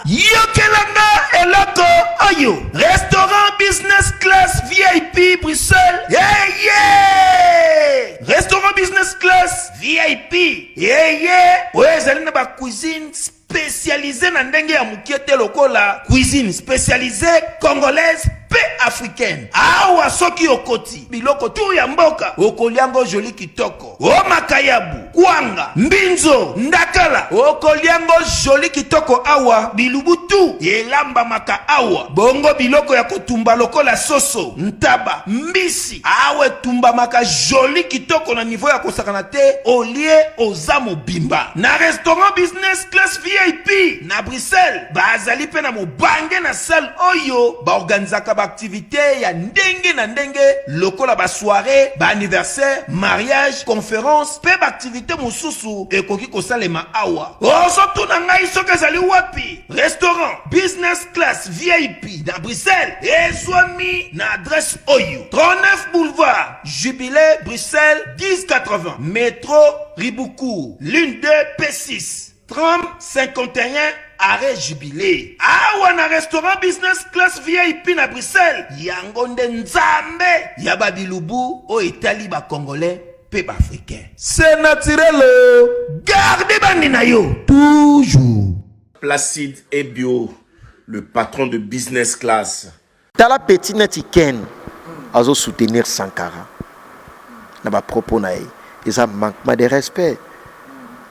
Yokelanga eloko oyo: restaurant business class VIP Bruxelles. Yeye, restaurant business class VIP yeye oyo ezali na bacuisine spécialisé na ndenge ya mokie te, lokola cuisine spécialisée congolaise mpe africaine. Awa soki okoti, biloko tu ya mboka okoliango joli kitoko: o makayabu, kwanga, mbinzo, ndakala, okoliango joli kitoko. Awa bilubu tu elambamaka awa, bongo biloko ya kotumba lokola soso, ntaba, mbisi, awa etumbamaka joli kitoko na niveau ya kosakana te. Olie, oza mobimba. Na restaurant business class VIP na Bruxelles, bazali mpe na mobange na salle oyo baorganizaka baaktivité ya ndenge na ndenge, lokola basoirée, baanniversaire, mariage, conférence mpe baaktivité mosusu ekoki kosalema awa. Ozotuna ngai soki ezali wapi? Restaurant business class VIP na Bruxelles ezwami na adresse oyo: 39 boulevard Jubilé, Bruxelles 1080, métro Ribaucourt, ligne 2 P6, tram 51, arrêt Jubilé. Awa na restaurant business class VIP na Bruxelles, yango nde nzambe ya babilubu oyo etali bacongolais mpe baafricain. C'est naturel, garde bandi na yo toujours. Placide Ebio, le patron de business class. Tala petit neti Ken azo soutenir Sankara na bapropos na ye, eza manquement de respect.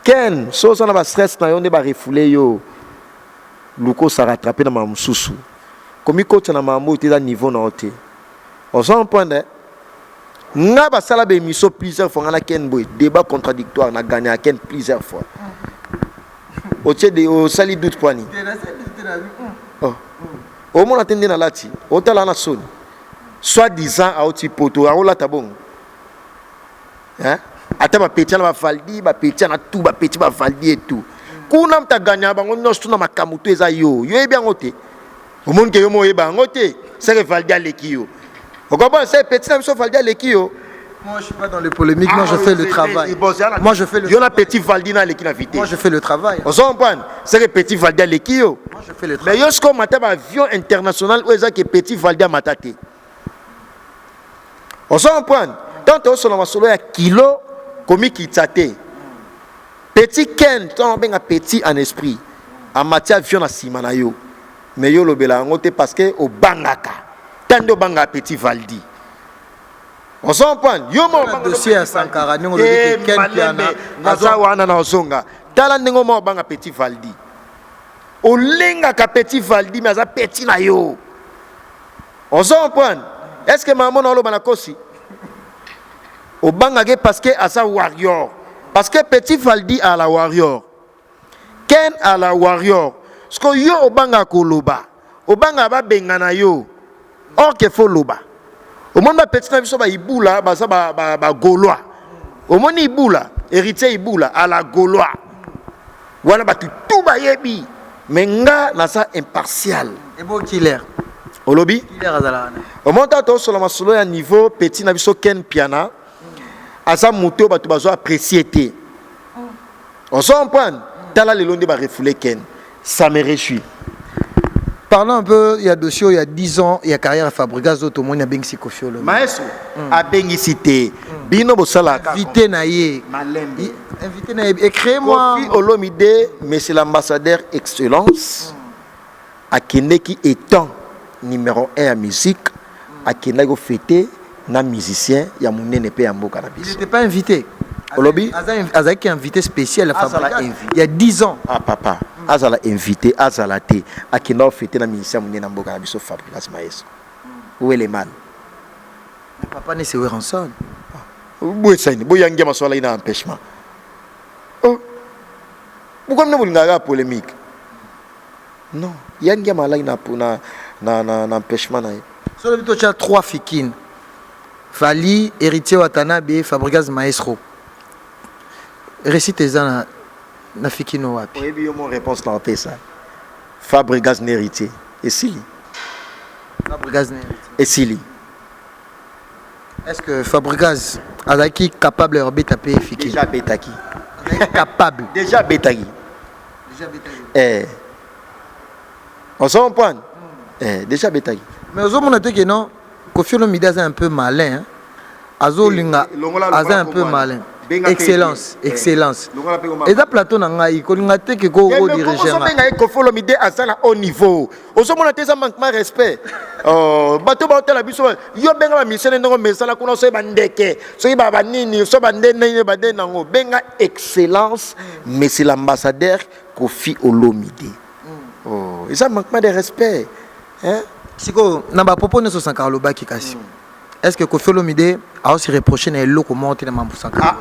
Ken, so oza na bastress na yo nde barefouler yo, luka osa rattrape na makambo mosusu. Komikotisa na makambo oyo te, eza niveau na yo te. Oza comprendre? Nga basala baémission plusieurs fois, nga na Ken boye, débat contradictoire, na gagné ya Ken plusieurs fois. Otie de osali doute po ani? Oh. Omona te nde nalati, otala na soni, soit disant auti poto, aolata bongo, hein? Ata bapeti na bavaldi, bapeti na tout, bapeti bavaldi et tout kuna, moto aganya bango nyonso tu na makambo to eza yo. Yo oyebi yango te, omoni ke yo mo oyeba yango te, seke valdi aleki yo. Okomona se petit na biso valdi aleki yo. Moi, je suis pas dans les polémiques. Moi, je fais le travail. Moi, je fais le Yo na petit valdi na aleki na vitesse. Moi, je fais le travail. Ozo comprendre? C'est que petit valdi aleki yo. Moi, je fais le Mais travail. yo sikoyo mata baavion international oyo eza ke petit valdi amata te. Ozo comprendre? Tant tozosola masolo ya kilo, komikitisa te. Petit Ken, ntango obenga petit en esprit, amati avion na nsima na yo, mais yo olobela yango te parce que obangaka ta nde obangaka petit valdi. Ozo comprendre? Yo mo Na dossier ya Sankara, ndenge olobi ke Ken Piana naza wana na ozonga. Tala ndenge oma obanga petit valdi, olengaka petit valdi, mais aza petit na yo. Ozo comprendre? Est ce que mama na oloba na kosi obangaki parce que aza warrior, parce que petit valdi à la warrior, Ken à la warrior. Parce que yo obangaka koloba, obangaka babengana yo, or ke faut loba. Omoni bapeti na biso baibula baza bagaulois. Omoni ibula, héritier ibula à la gaulois wana, bato tu bayebi, mais nga naza impartial. Ebo killer. Olobi? Killer azalaka na. Omoni, tata, tosola masolo ya niveau. Petit na biso Ken Piana aza moto oyo bato bazo apprécier te. Ozo comprendre? Tala lelo nde barefoule Ken, ça me réjouit. Parlons un peu, il y a dossier, il y a 10 ans, il y a carrière Fabregas, tout le monde a bengisi Koffi Olomide. Maestro, abengisi te. Bino bosalaka. Invité na ye. Malembe. Invité na ye. Écriez-moi. Koffi Olomide, monsieur l'ambassadeur excellence, akendeki étant numéro 1 ya musique, akendaki kofêter na musicien ya monene mpe ya mboka na Il biso. n'était pas invité. Olobi? Azalaki invité spécial à Azala Fabregas. invité. Il y a 10 ans. Ah papa, azala invité, azala te, akenda kofêter na musicien ya monene ya mboka na biso, Fabregas Maestro. Où est le mal? Papa ne c'est Werrason. Boyesani boyangi ya masolo alaki na empêchement. Oh, pourquoi mino bolingaka kaka polémique? Non, yangi ya malaki na empêchement na ye. Sur le tu as trois Fikin. Fally, Héritier Watanabe, Fabregas Maestro. Récite eza na Fikino wapi? Oyebi yo mo réponse na opesa: Fabregas na Héritier, esili. Fabregas na Héritier. Esili. Est-ce que Fabregas azalaki capable ya kobeta mpe Fikin? Déjà abetaki. Azalaki capable? Déjà abetaki. Déjà abetaki. Eh, ozo comprendre? Eh, déjà abetaki. Mais ozomona te ke non, Koffi Olomide aza un peu malin, hein? Azolinga Longola aza un peu kombo wana. malin. Benga pe Excellence, ye. excellence. Longola pe kombo. Eza plateau na ngai, kolinga te ke kodiriger nga. Ozobenga ye Koffi Olomide, aza na haut niveau. Ozomona te eza manquement respect? Oh, bato baotala biso. Yo benga bamusicien ndenge mesala kuna, soki bandeke, soki banini, so bande nini, bande nango. Benga excellence monsieur l'ambassadeur Koffi Olomide. Oh, eza manquement de respect, hein? Sikoyo na bapropos nyonso Sankara alobaki, kasi est ce que Koffi Olomide aosi reproche na eloko moko te na mambo Sankara?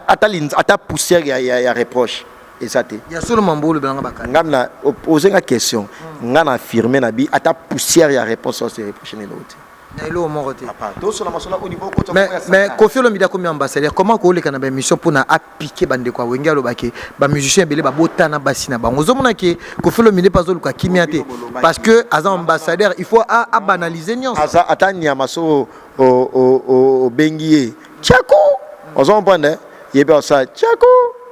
Ata poussière ya reproche eza te. Ya solo, mambo olobelanga bakala. Nga na ozenga question, nga na affirme na bi ata poussière ya réponse osi reproche na eloko te. Na eloko moko te. Papa, tosola masolo au niveau kota. Mais Koffi Olomide akomi ambassadeur, comment koleka na baémission mpona apike bandeko ya Wenge, alobaki bamusicien ebele babotana basi na bango? Ozomona ke Koffi Olomide mpe azoluka kimia te, parce que aza ambassadeur, il faut abanaliser nyonso. Aza ata nyama so obengi ye tiako, ozo comprendre? Ye mpe osala tiako,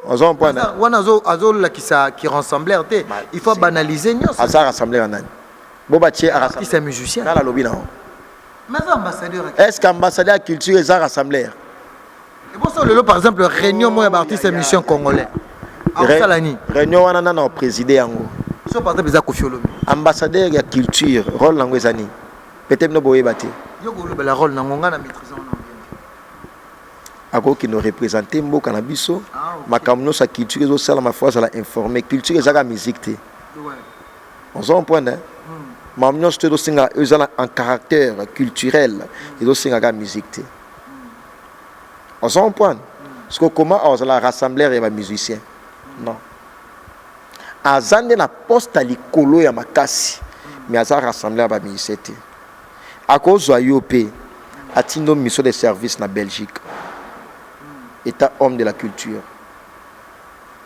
ozo comprendre? Wana azolakisa ki rassembleur te, il faut banaliser nyonso. Aza rassembleur ya nani? Bo batie. Artiste ya musicien. Nala alobi nango. Mais aza ambassadeur. Est ce que ambassadeur ya culture eza rassembleur? Eboso lelo, par exemple, réunion moko ya baartiste ya musicien congolais, akosala nini? Réunion wana, nana oprésider yango? So par exemple eza Koffi Olomide. Ambassadeur ya culture, rôle nango eza nini? Peut-être bino boyeba te. Yo kolobela rôle nango, ngai na maîtrise wana bien. Akokende représenter mboka na biso. Ah, ok. Makambo nyonso ya culture ezosalama, fo azala informé. Culture ezaka musique te, ozo comprendre? Makambo nyonso to ezosenga eza na en caractère culturel, ezosengaka musique te, ozo comprendre? Parce que comment azala rassembleur ya bamusicien? Non, aza nde na poste ya likolo ya makasi, mais aza rassembleur ya bamusicien te. Akozwa yo mpe atindi mission de service na Belgique, état homme de la culture,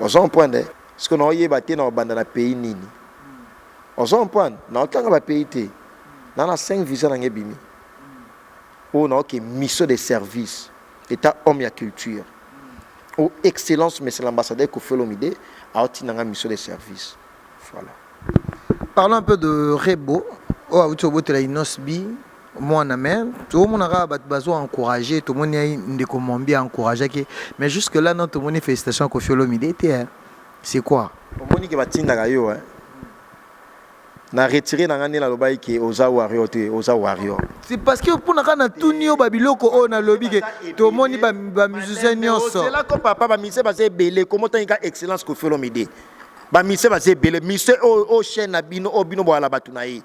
ozo comprendre? Parce que naoyeba te na obanda na pays nini, ozo comprendre? Naotanga bapays te, na 5 visa nange ebimi oyo naoke mission de service, état homme ya culture o excellence monsieur l'ambassadeur Koffi Olomide aotindanga mission de service, voilà. Parlons un peu de Rebo oyo awuti obotela Innoss'B mwana. Mais tomonaka bato bazo encourage, tomoni ai ndeko Mombi encourageaki, mais jusque là non, tomoni félicitation Koffi Olomide te, hein. C'est quoi? Omoni ke batindaka yo, hein? Na retire na nga nde nalobaki ke oza warrior te, oza warrior. C'est parce que mpona kaka natuni yo babiloko oyo nalobi ke tomoni bamusicien nyonso. Ozela ko papa, bamusicien baza ebele. Komo otangi ka excellence Koffi Olomide, bamusicien baza ebele. Musicien oyo oyo chaîne na bino oyo bino boyala bato na ye.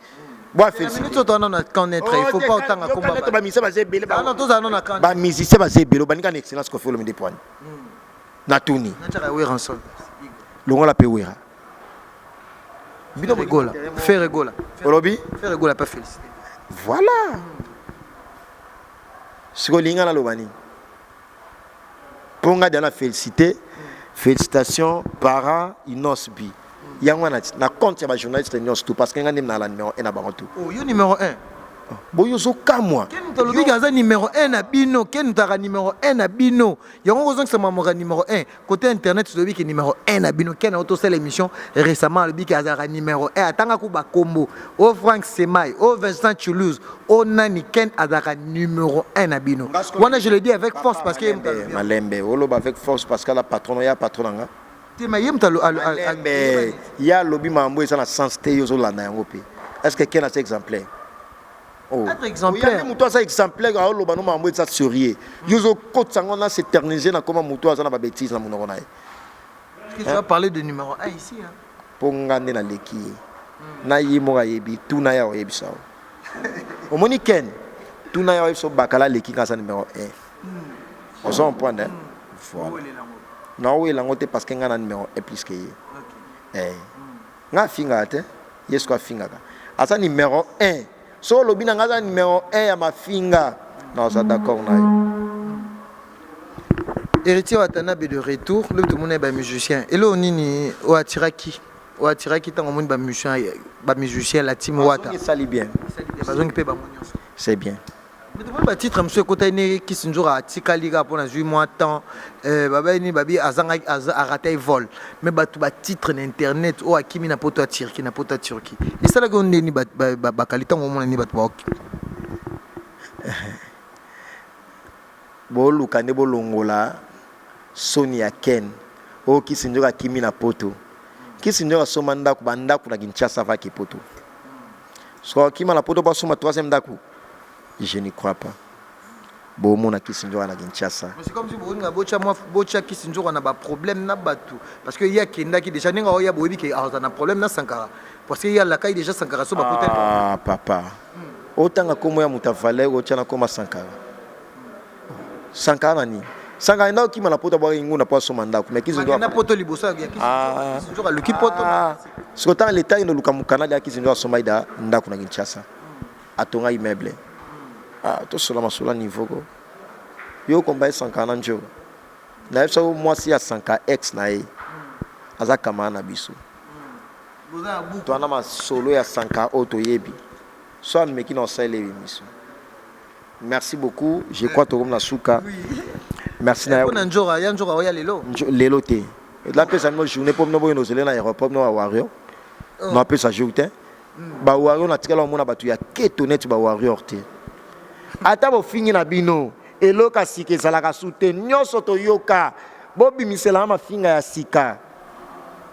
Minute oyo toza na camp neutre, il faut pas otanga komba. Bamusicien baza ebele. Tozala no na camp. Bamusicien baza ebele, obandika na excellence Koffi Olomide poani natuni. Natiaka Werrason. Longola mpe Wera. Ferre Gola, Ferre Gola. Olobi? Ferre Gola pas félicité. Voilà, sikoyo olinga naloba nini? Mpo nga dia na félicité, félicitation parent Innoss'B yango wana na compte ya bajournaliste nyonso tout, parce que nga nde na la numéro 1 na bango tout. Oh, yo numéro 1. Boyo ozokamwa. Ken moto alobi ke aza numero 1 na bino, Ken moto azalaka numero 1 na bino. Yango kozongisa makambo ya numero 1. Côté internet tolobi ke numero 1 na bino. Ken auto sala émission récemment alobi ke azalaka numero 1 atanga ku ba kombo. O Frank Semai, o Vincent Toulouse, o nani Ken azalaka numero 1 na bino. Wana je le dis avec force parce que malembe oloba avec force parce que la patronne ya patron nga. Te mais ye moto malembe ya alobi mambo eza na sens te yo ozolanda yango pe. Est-ce que Ken aza exemplaire? Oh. Être exemplaire. Moto aza exemplaire aoloba no makambo eza sérieux. Yo ozokotisa yango na s'éterniser na koma moto aza na ba bêtises na monoko na ye. Tu vas parler de numéro 1 ici hein. Po nga nde naleki ye. Na ye moko ayebi tuna ye akoyebisa yo. Omoni Ken tuna ye akoyebisa yo Bakala aleki nga aza numéro 1. Ozo comprendre hein? Voilà. Naowela yango te parce que nga na numéro 1 plus que ye. Eh. Nga afingaka te, ye sikoyo afingaka. Aza numero 1. Soki olobi na nga aza numero 1 ya mafinga, naza d'accord na yo. Héritier Watanabe de retour, lobi tomoni ba musiciens. Eloko nini o attiraki? O attiraki tango omoni ba musiciens, ba musiciens la team Wata. Esali bien. Bazongi pe bango nyonso. C'est bien. Mais tomoni ba titre mosusu ekotaki ndenge Kisi Nzora atikali kaka mpo nazwi mwa temps euh, babai nini babi azangaki arataki vol mais bato ba titre na internet oyo akimi na poto ya Turquie na poto ya Turquie esalaki yo ndeni bakali ntango omona nini bato baoki boluka nde bolongola soni ya Ken oyo Kisi Nzora akimi na poto Kisi Nzora asomba ndako bandako na Kinshasa avaki poto soki akima na poto basomba troisième ndako Je n'y crois pas. Bomona kisi nzoka na Kinshasa. Mais c'est comme si bolinga botia mwa botia kisi nzoka na ba problème na batu parce que ye akendaki déjà ndenge oya boyebi ke aza na problème na Sankara parce que ye alakaki déjà Sankara so bakutani. Ah papa. Otanga kombo ya moto ya valeur otia na kombo ya Sankara. Sankara na nini? Sankara enda okima na poto abwaki ngunda po asomba ndako mais kisi nzoka na poto liboso ya kisi ah. nzoka aluki poto. Ah. Sikoyo tanga leta endo luka mukanda ya kisi nzoka asomba ida ndako na Kinshasa. Atonga immeuble. Ah, tosola masolo ya niveau ko. Yo komba ye Sankara na Ndjora. Nayebisa yo mwasi ya Sankara ex na ye aza camarade na biso. Toza na masolo ya Sankara oyo toyebi. So ameki na osalela ye emission. Merci beaucoup, je crois tokomi na suka. Merci na yo. Na Ndjora, ya Ndjora oya lelo. Lelo te. Napesa bino journée mpo bino boyende ozele na aéroport bino ba warrior. Napesa jour te. Ba warrior na tikala omona batu ya keto neti ba warrior te. Ata bofingi na bino eloko ya sika ezalaka su te nyonso toyoka bobimisela nga mafinga ya sika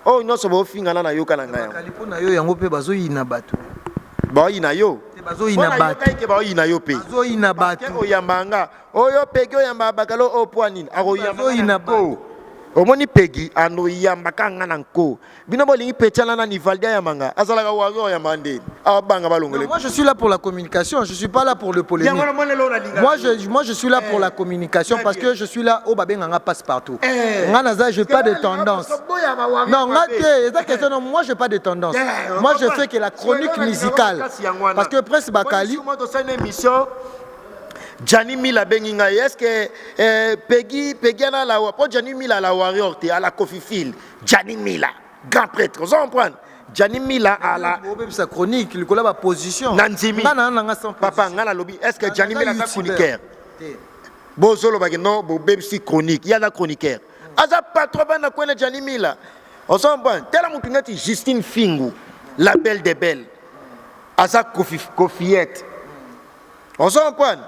oyo nyonso bofinga na nayoka na ngai yango. Bakali mpo na yo yango mpe bazoyina bato. Baoyina yo? Te bazoyina bato. Nayoka eke baoyina yo mpe. Bazoyina bato. Oyamba nga Oyo Peggy oyamba bakalo oyo poa nini? Akoyamba Bazoyina na nko. Omoni Peggy anoyamba ka nga na nko. Bino bolingi Petiana na Nivaldi ayamba nga. Azalaka warrior oyamba nde. Abanga balongole. Moi je suis là pour la communication, je suis pas là pour le polémique. Yango na moni lelo nalinga. Moi je suis là pour la communication parce que je suis là au babenga nga passe partout. Nga naza je pas de tendance. Non nga te eza question non moi je pas de tendance. Moi je fais que la chronique musicale parce que Prince Bakali moi tosali na émission Gianni Mila abengi ngai est-ce que eh, Peggy Peggy ana la po Gianni Mila la warrior te ala Koffi Phil Gianni Mila grand prêtre ozo comprendre Gianni Mila ala obebisa chronique likolo ba position na ndimi nga na nanga sans papa nga nalobi est-ce que Gianni Mila aza chroniqueur bozolobaki non bobebisi chronique ye aza chroniqueur aza patron bana kwene Gianni Mila ozo comprendre tala mutu neti Justine Fingu la belle des belles aza Koffi Koffiette Ozo comprendre?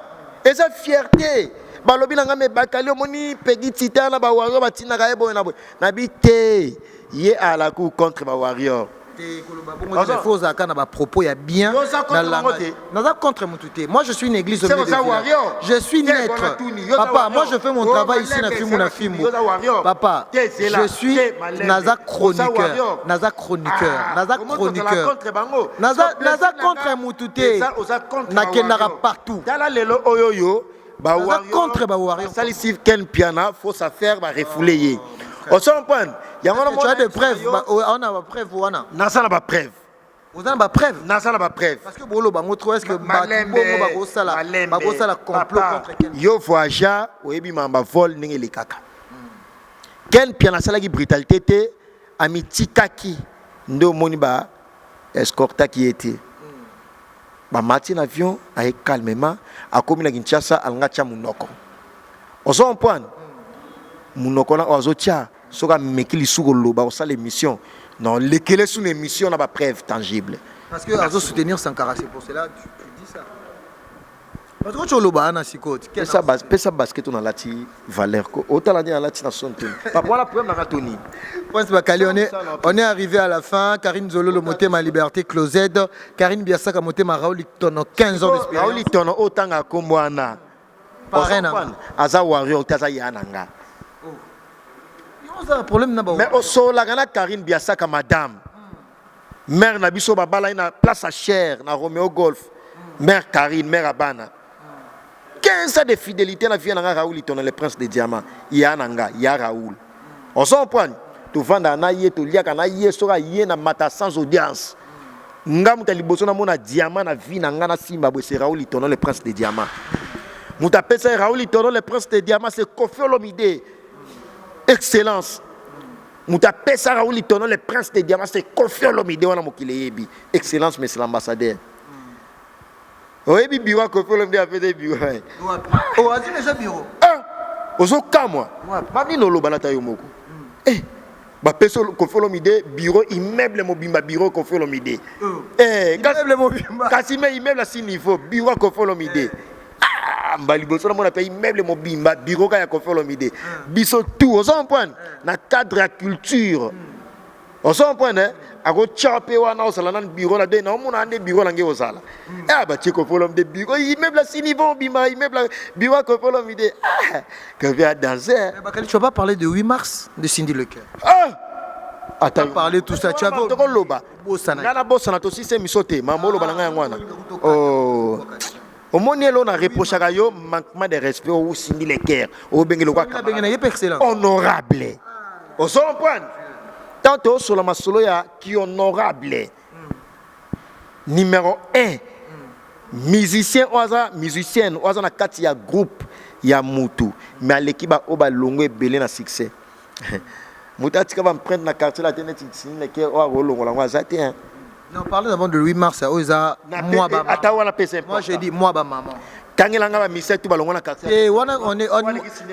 Eza fierté. Balobi na nga me bakali omoni Peggy Titan na ba warrior batindaka ye boye na boye. Na bi te ye ala ku contre ba warrior. Te koloba bongo te faut ozalaka na ba propos ya bien na langage. Naza contre mutu te. Moi je suis une église au milieu de village. Je suis neutre. Papa, moi je fais mon travail ici na fimbu na fimbu. Papa, je suis naza chroniqueur, naza chroniqueur, naza chroniqueur. Naza naza contre mutu te. Nakendaka partout. Tala lelo oyo yo ba warrior contre ba warrior. Basalisi Ken Piana fausse affaire ba refoulé ye. Ozo comprendre? Yango na tu as des preuves, on a ba preuve wana. Naza na ba preuve. Oza na ba preuve? Naza na ba preuve. Parce que bolo bango trop est-ce que bato bongo bakosala bakosala complot contre Ken? Yo voyageur oyebi mamba vol ndenge elekaka. Ken Piana asalaki brutalité te amitikaki nde omoni ba escortaki ye te. Bamati na avion, aye calmement, akomi na Kinshasa, alinga atia monoko. Ozo comprendre? Monoko na oyo azotia, soki ameki lisusu koloba, kosala émission, non, lekele su na émission na ba preuve tangible. Parce que azo soutenir Sankara, c'est pour cela tu, tu dis ça. Parce que tu oloba na sikoyo. Pesa bas, pesa basket on alati valeur ko. Otala ni alati na son toni. Papa voilà problème na toni. Prince Bakali, on est arrivé à la fin. Karine Zololo Motema Liberté Closet. Karine Biasaka Motema Raoul Tono 15 ans d'expérience. Raoul Tono otanga kombo wana. Parrain na. Aza warrior te aza ya na nga. Oza problème na ba. Mais osolaka na Karine Biasaka madame. Mère na biso babala ye na place ya cher na Romeo Golf. Mère Karine, mère Abana. 15 ans de fidélité na vie na nga Raoul Itona le prince de diamant. Ya na nga, ya Raoul. On s'en prend. Tovanda na ye, toliaka na ye, soka ye na mata sans audience. Nga moto ya liboso namona diamant na vie na nga na simba boye c'est Raoul Itono le prince de diamant. Moto apesa ye Raoul Itono le prince de diamant c'est Koffi Olomide. Excellence. Moto apesa Raoul Itono le prince de diamant c'est Koffi Olomide wana mokili eyebi. Excellence monsieur l'ambassadeur. Oyebi bureau ya Koffi Olomide apesa ye bureau. Oh, azwi déjà bureau. Ah, ozokamwa. Mami noloba nata yo moko. Eh, bapesa Koffi Olomide bureau immeuble mobimba bureau Koffi Olomide. Eh, immeuble mobimba. Kasi mais immeuble à six niveau bureau ya Koffi Olomide. Ah, mba liboso namona mpe immeuble mobimba bureau kaka ya Koffi Olomide. Biso tout ozo comprendre na cadre ya culture. Ozo comprendre akotya mpe wana ozala nani bureau na de na omona nde bureau na nge ozala. Ah batie Koffi Olomide bureau immeuble à six niveau mobimba immeuble bureau ya Koffi Olomide. Ah, Koffi a dansé. Mais Bakali, tu vas pas parler de 8 mars de Cindy Le Cœur. Ah Attends, parler tout ça, tu as tokoloba. Nga na bosana tosisi émission te, mama oloba na ngai yango wana. Oh. Omoni elo na reprochaka yo manquement de respect ou Cindy Le Cœur, obenge lokwa honorable. Ozo comprendre? Tant tosola masolo ya ki honorable. Numéro 1 musicien oyo aza musicienne oyo aza na kati ya groupe ya mutu mais aleki ba oyo balongo ebele na succès moto atika ba empreinte na quartier la te neti Cindy Le Cœur oyo akolongola yango aza te hein. Non, parlez d'abord de 8 mars, oyo eza moi ba ata wana pesa Moi j'ai dit moi ba maman. Tangela nga ba musicien tout balongo na quartier. Eh wana on est on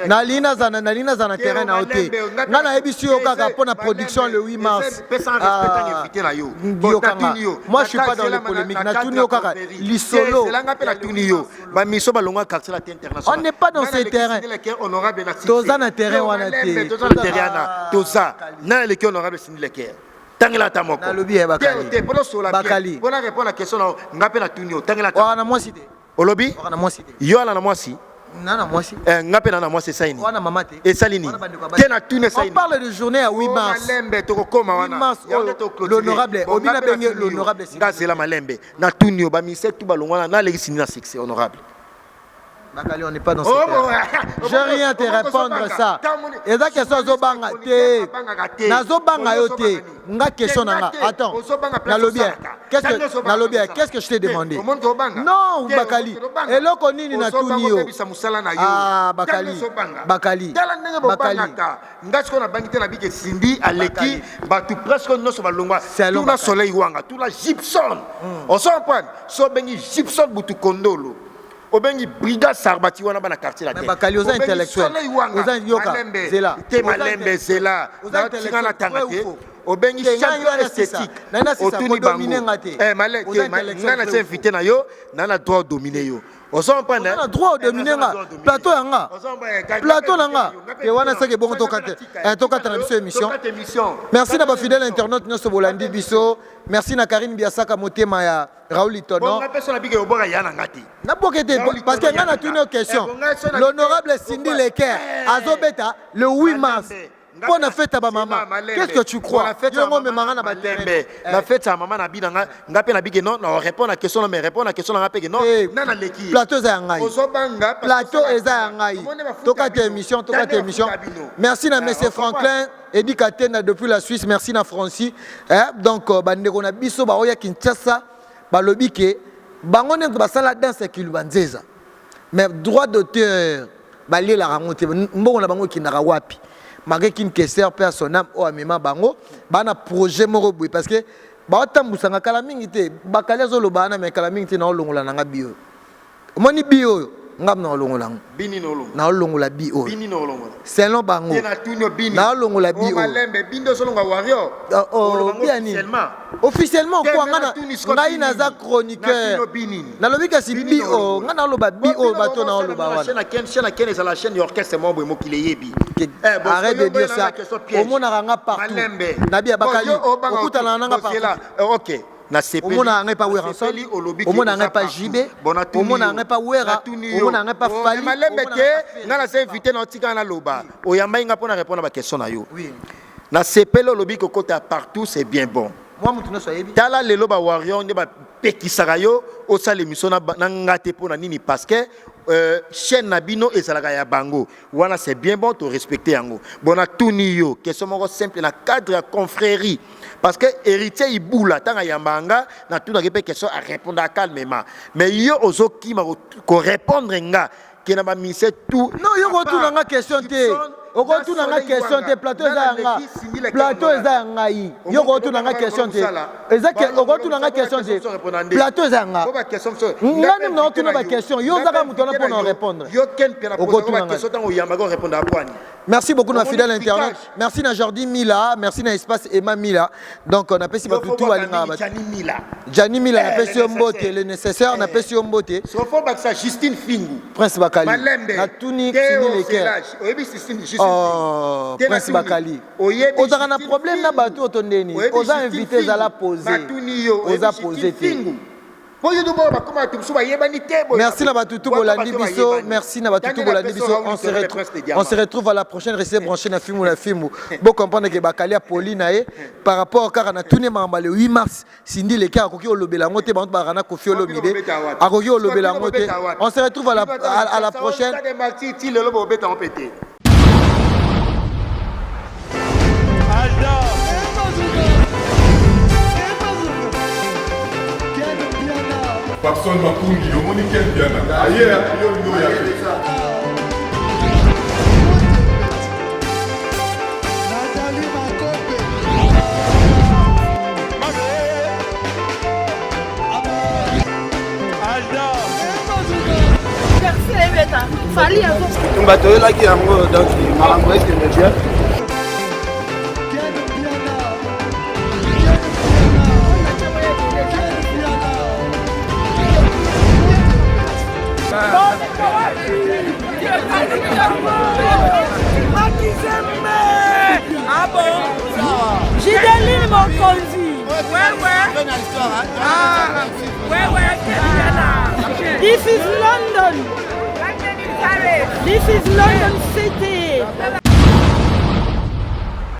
nalingi nazala nalingi nazala na terrain na yo te. Nga nayebisi yo kaka mpo na production le 8 mars. Pesa respect tango invité na yo. Yokanga. Moi je suis pas dans les polémiques. Natuni yo kaka lisolo. Zelanga mpe natuni yo. Ba miso balongo na quartier la international. On n'est pas dans ce terrain. Honorable na Toza na terrain wana te. Toza na terrain wana. Toza. Na eleki honorable Cindy Le Cœur. Tangela ata moko. Nalobi ya Bakali. Te te sola Bakali. Pona répondre la question na nga pe natuni yo. Tangela ata. Wana mwasi te. Olobi? Wana mwasi te. Yo ala na mwasi? Na na mwasi. Eh, nga pe na na mwasi esali nini? Wana mama te. Esali nini? Te na tuni esali On parle de journée à 8 mars. Malembe tokokoma wana. 8 mars l'honorable Obina Benge l'honorable. Nga zela malembe. Na tuni yo ba ministère tout balongwana na lekisi na succès honorable. Bakali, on n'est pas dans ce terrain. Je rien te répondre ça. Eza question azobanga te. Nazobanga yo te. Nga question na nga. Attends. Nalobi qu'est-ce que nalobi qu'est-ce que je t'ai demandé? Non, Bakali. Eloko nini na tuni yo? Ah, Bakali. Bakali. Bakali. Nga sikoyo nabangi te nabiki esindi aleki bato presque nyonso balongwa tuna soleil wanga tuna gibson ozo comprendre so obengi gibson butu kondolo obengi brigade sarbati wana bana quartier la te bakali oza intellectuel oza yoka zela te malembe zela tika na tanga te obengi champion esthétique otuni bango nga na invité na yo na na droit dominer yo ozo comprendre na droit dominer nga plateau ya nga plateau na nga te wana seke bongo tokate tokata na biso émission merci na ba fidèle internaute nyonso bolandi biso merci na Karine Biasaka motema ya Raoul Itono. Bon, nga na bike obora ya na ngati. Na boke te parce que nga na tuni question. L'honorable Cindy Leker azobeta le 8 mars. Mpo na fête ya ba mama. Qu'est-ce que tu crois? Yongo memanga na ba terrain. Na fête ya mama na bina nga nga pe na bike non na répondre na question mais répondre na question na nga pe non. Na na leki. Plateau za ngai. Ozobanga plateau eza ya ngai. Tokata émission, tokata émission. Merci na monsieur Franklin. Eddy Katenda depuis la Suisse, merci na Francis. Eh, donc bandeko na biso ba oya Kinshasa balobi ke bango nde basala danse ya Kiluba Nzeza. Mais droit d'auteur balielaka yango te, mbongo na bango ekendaka wapi? Malgré Kin Kester pe à son âme oyo amema bango, bana projet moko boye parce que Baotambwisa nga kala mingi te. Bakali azoloba wana, mais kala mingi te naolongola na nga bi oyo. Omoni bi oyo, nga naolongola yango. Bini naolongola. Naolongola bi oyo. Bini naolongola. Selon bango. Te natuni yo bini. Naolongola bi Oh, oyo. malembe bini nde ozolonga warrior. Oh, oh, Oloba ngo bi ya nini? officiellement. Officiellement Te, quoi, mais nga na natuni sikoyo ngai bini naza nini? chroniqueur. Natuni yo bini nini? Nalobi kasi Bini bi oyo, naolongola. nga naoloba bi Bon, oyo bino bato bongo naoloba chaîne wana. chaîne ya Ken, chaîne ya Ken ezala chaîne ya orchestre moko boye mokili eyebi. Eh, bon, Arrête de yo dire boye na ça. nga question piège. Omonaka nga partout. Malembe. Nabi ya Bon, Bakali, yo obanga okutana na nga bon, zela. partout. Eh, ok. Nasepeli. Omonaka ngai pa Werrason, Nasepeli, olobi ke omonaka ngai oza pa partout. JB, Bon, natuni omonaka yo. ngai pa Werra, Natuni yo. omonaka ngai pa Oh, Fally, mais malembe omonaka te ngai pa Ferre. nga naza invité na otika naloba oyambai nga mpo na répondre na baquestion na yo Oui. nasepeli olobi kokota partout, c'est bien bon. Moi mutu nyonso ayebi. Tala lelo bawarrior nde bapekisaka yo osala émission na nga te. Mpo na nini? Parce que chaîne na bino ezalaka ya bango wana. C'est bien bon, torespecte yango. Bon, natuni yo question moko simple na cadre ya confrérie, parce que Héritier Ibula, ntango ayambaka nga, natunaki mpe question, arépondaka calmement, mais yo ozokima korépondre nga ke na baministère tout. Non, yo kotuna nga question te, okotuna nga question te. Plateau eza ya nga, plateau eza ya ngai. Yo kotuna nga question te, eza ke okotuna nga question te. Plateau eza ya nga, nga nde na otuna baquestion. Yo ozaka moto wana mpona orépondre. Yo Ken mpe na Okotuna ngai. question ntango oyambaka, orépondre apwani. Merci beaucoup na Omoni fidèle internet. piquage. Merci na Jordi Mila, merci na espace Emma Mila. Donc on apesi bato tout balingaka bato. Jani Mila. Jani Mila, Eh, napesi le yo mbote, nécessaire. le nécessaire, napesi yo mbote. Sofo bakisa Justine Fingu. Prince Bakali. Malembe. Natuni Théo Cindy Leker. Selage. Oyebi Justine, Justine Oh, Fingu. Te Prince natuni. Bakali. Oyebi Ozalaka na Justine problème na Fingu. bato oyo to ndeni? Oyebi Oza Justine invité, Fingu. ezala posé. Natuni yo. Oyebi Oza Justine posé te. Fingu. Po yo toboka bakoma bato mosusu bayebani te boye. Merci na batutu Bwaka bolandi bato biso. bayebani. Merci na batutu Tandela bolandi peso biso. Raoul On se Torre, le retrouve, prince de diamant. on se retrouve à la prochaine. Restez branchés na Fimbu na Fimbu. Bo comprendre que Bakali a poli na ye par rapport kaka na tuni mamba le 8 mars. Cindy Leker akoki olobela yango te, bantu barana Koffi Olomide. Akoki olobela yango te. On se retrouve à la prochaine. Stade Martyrs, ti lelo bobeta yango mpe te. Papson Mapungi, omoni Ken Mpiana aye, yo olingi oya te. Nathalie Makope. Merci ebeta Fally azo Tumba toyelaki yango, donc makambo ekende bien. Ken Mpiana. Ken Mpiana. Ken Mpiana. Makizembe. Ah bon, Gideline Mokonzi. Ouais. Ah, ouais, this is London. This is London City.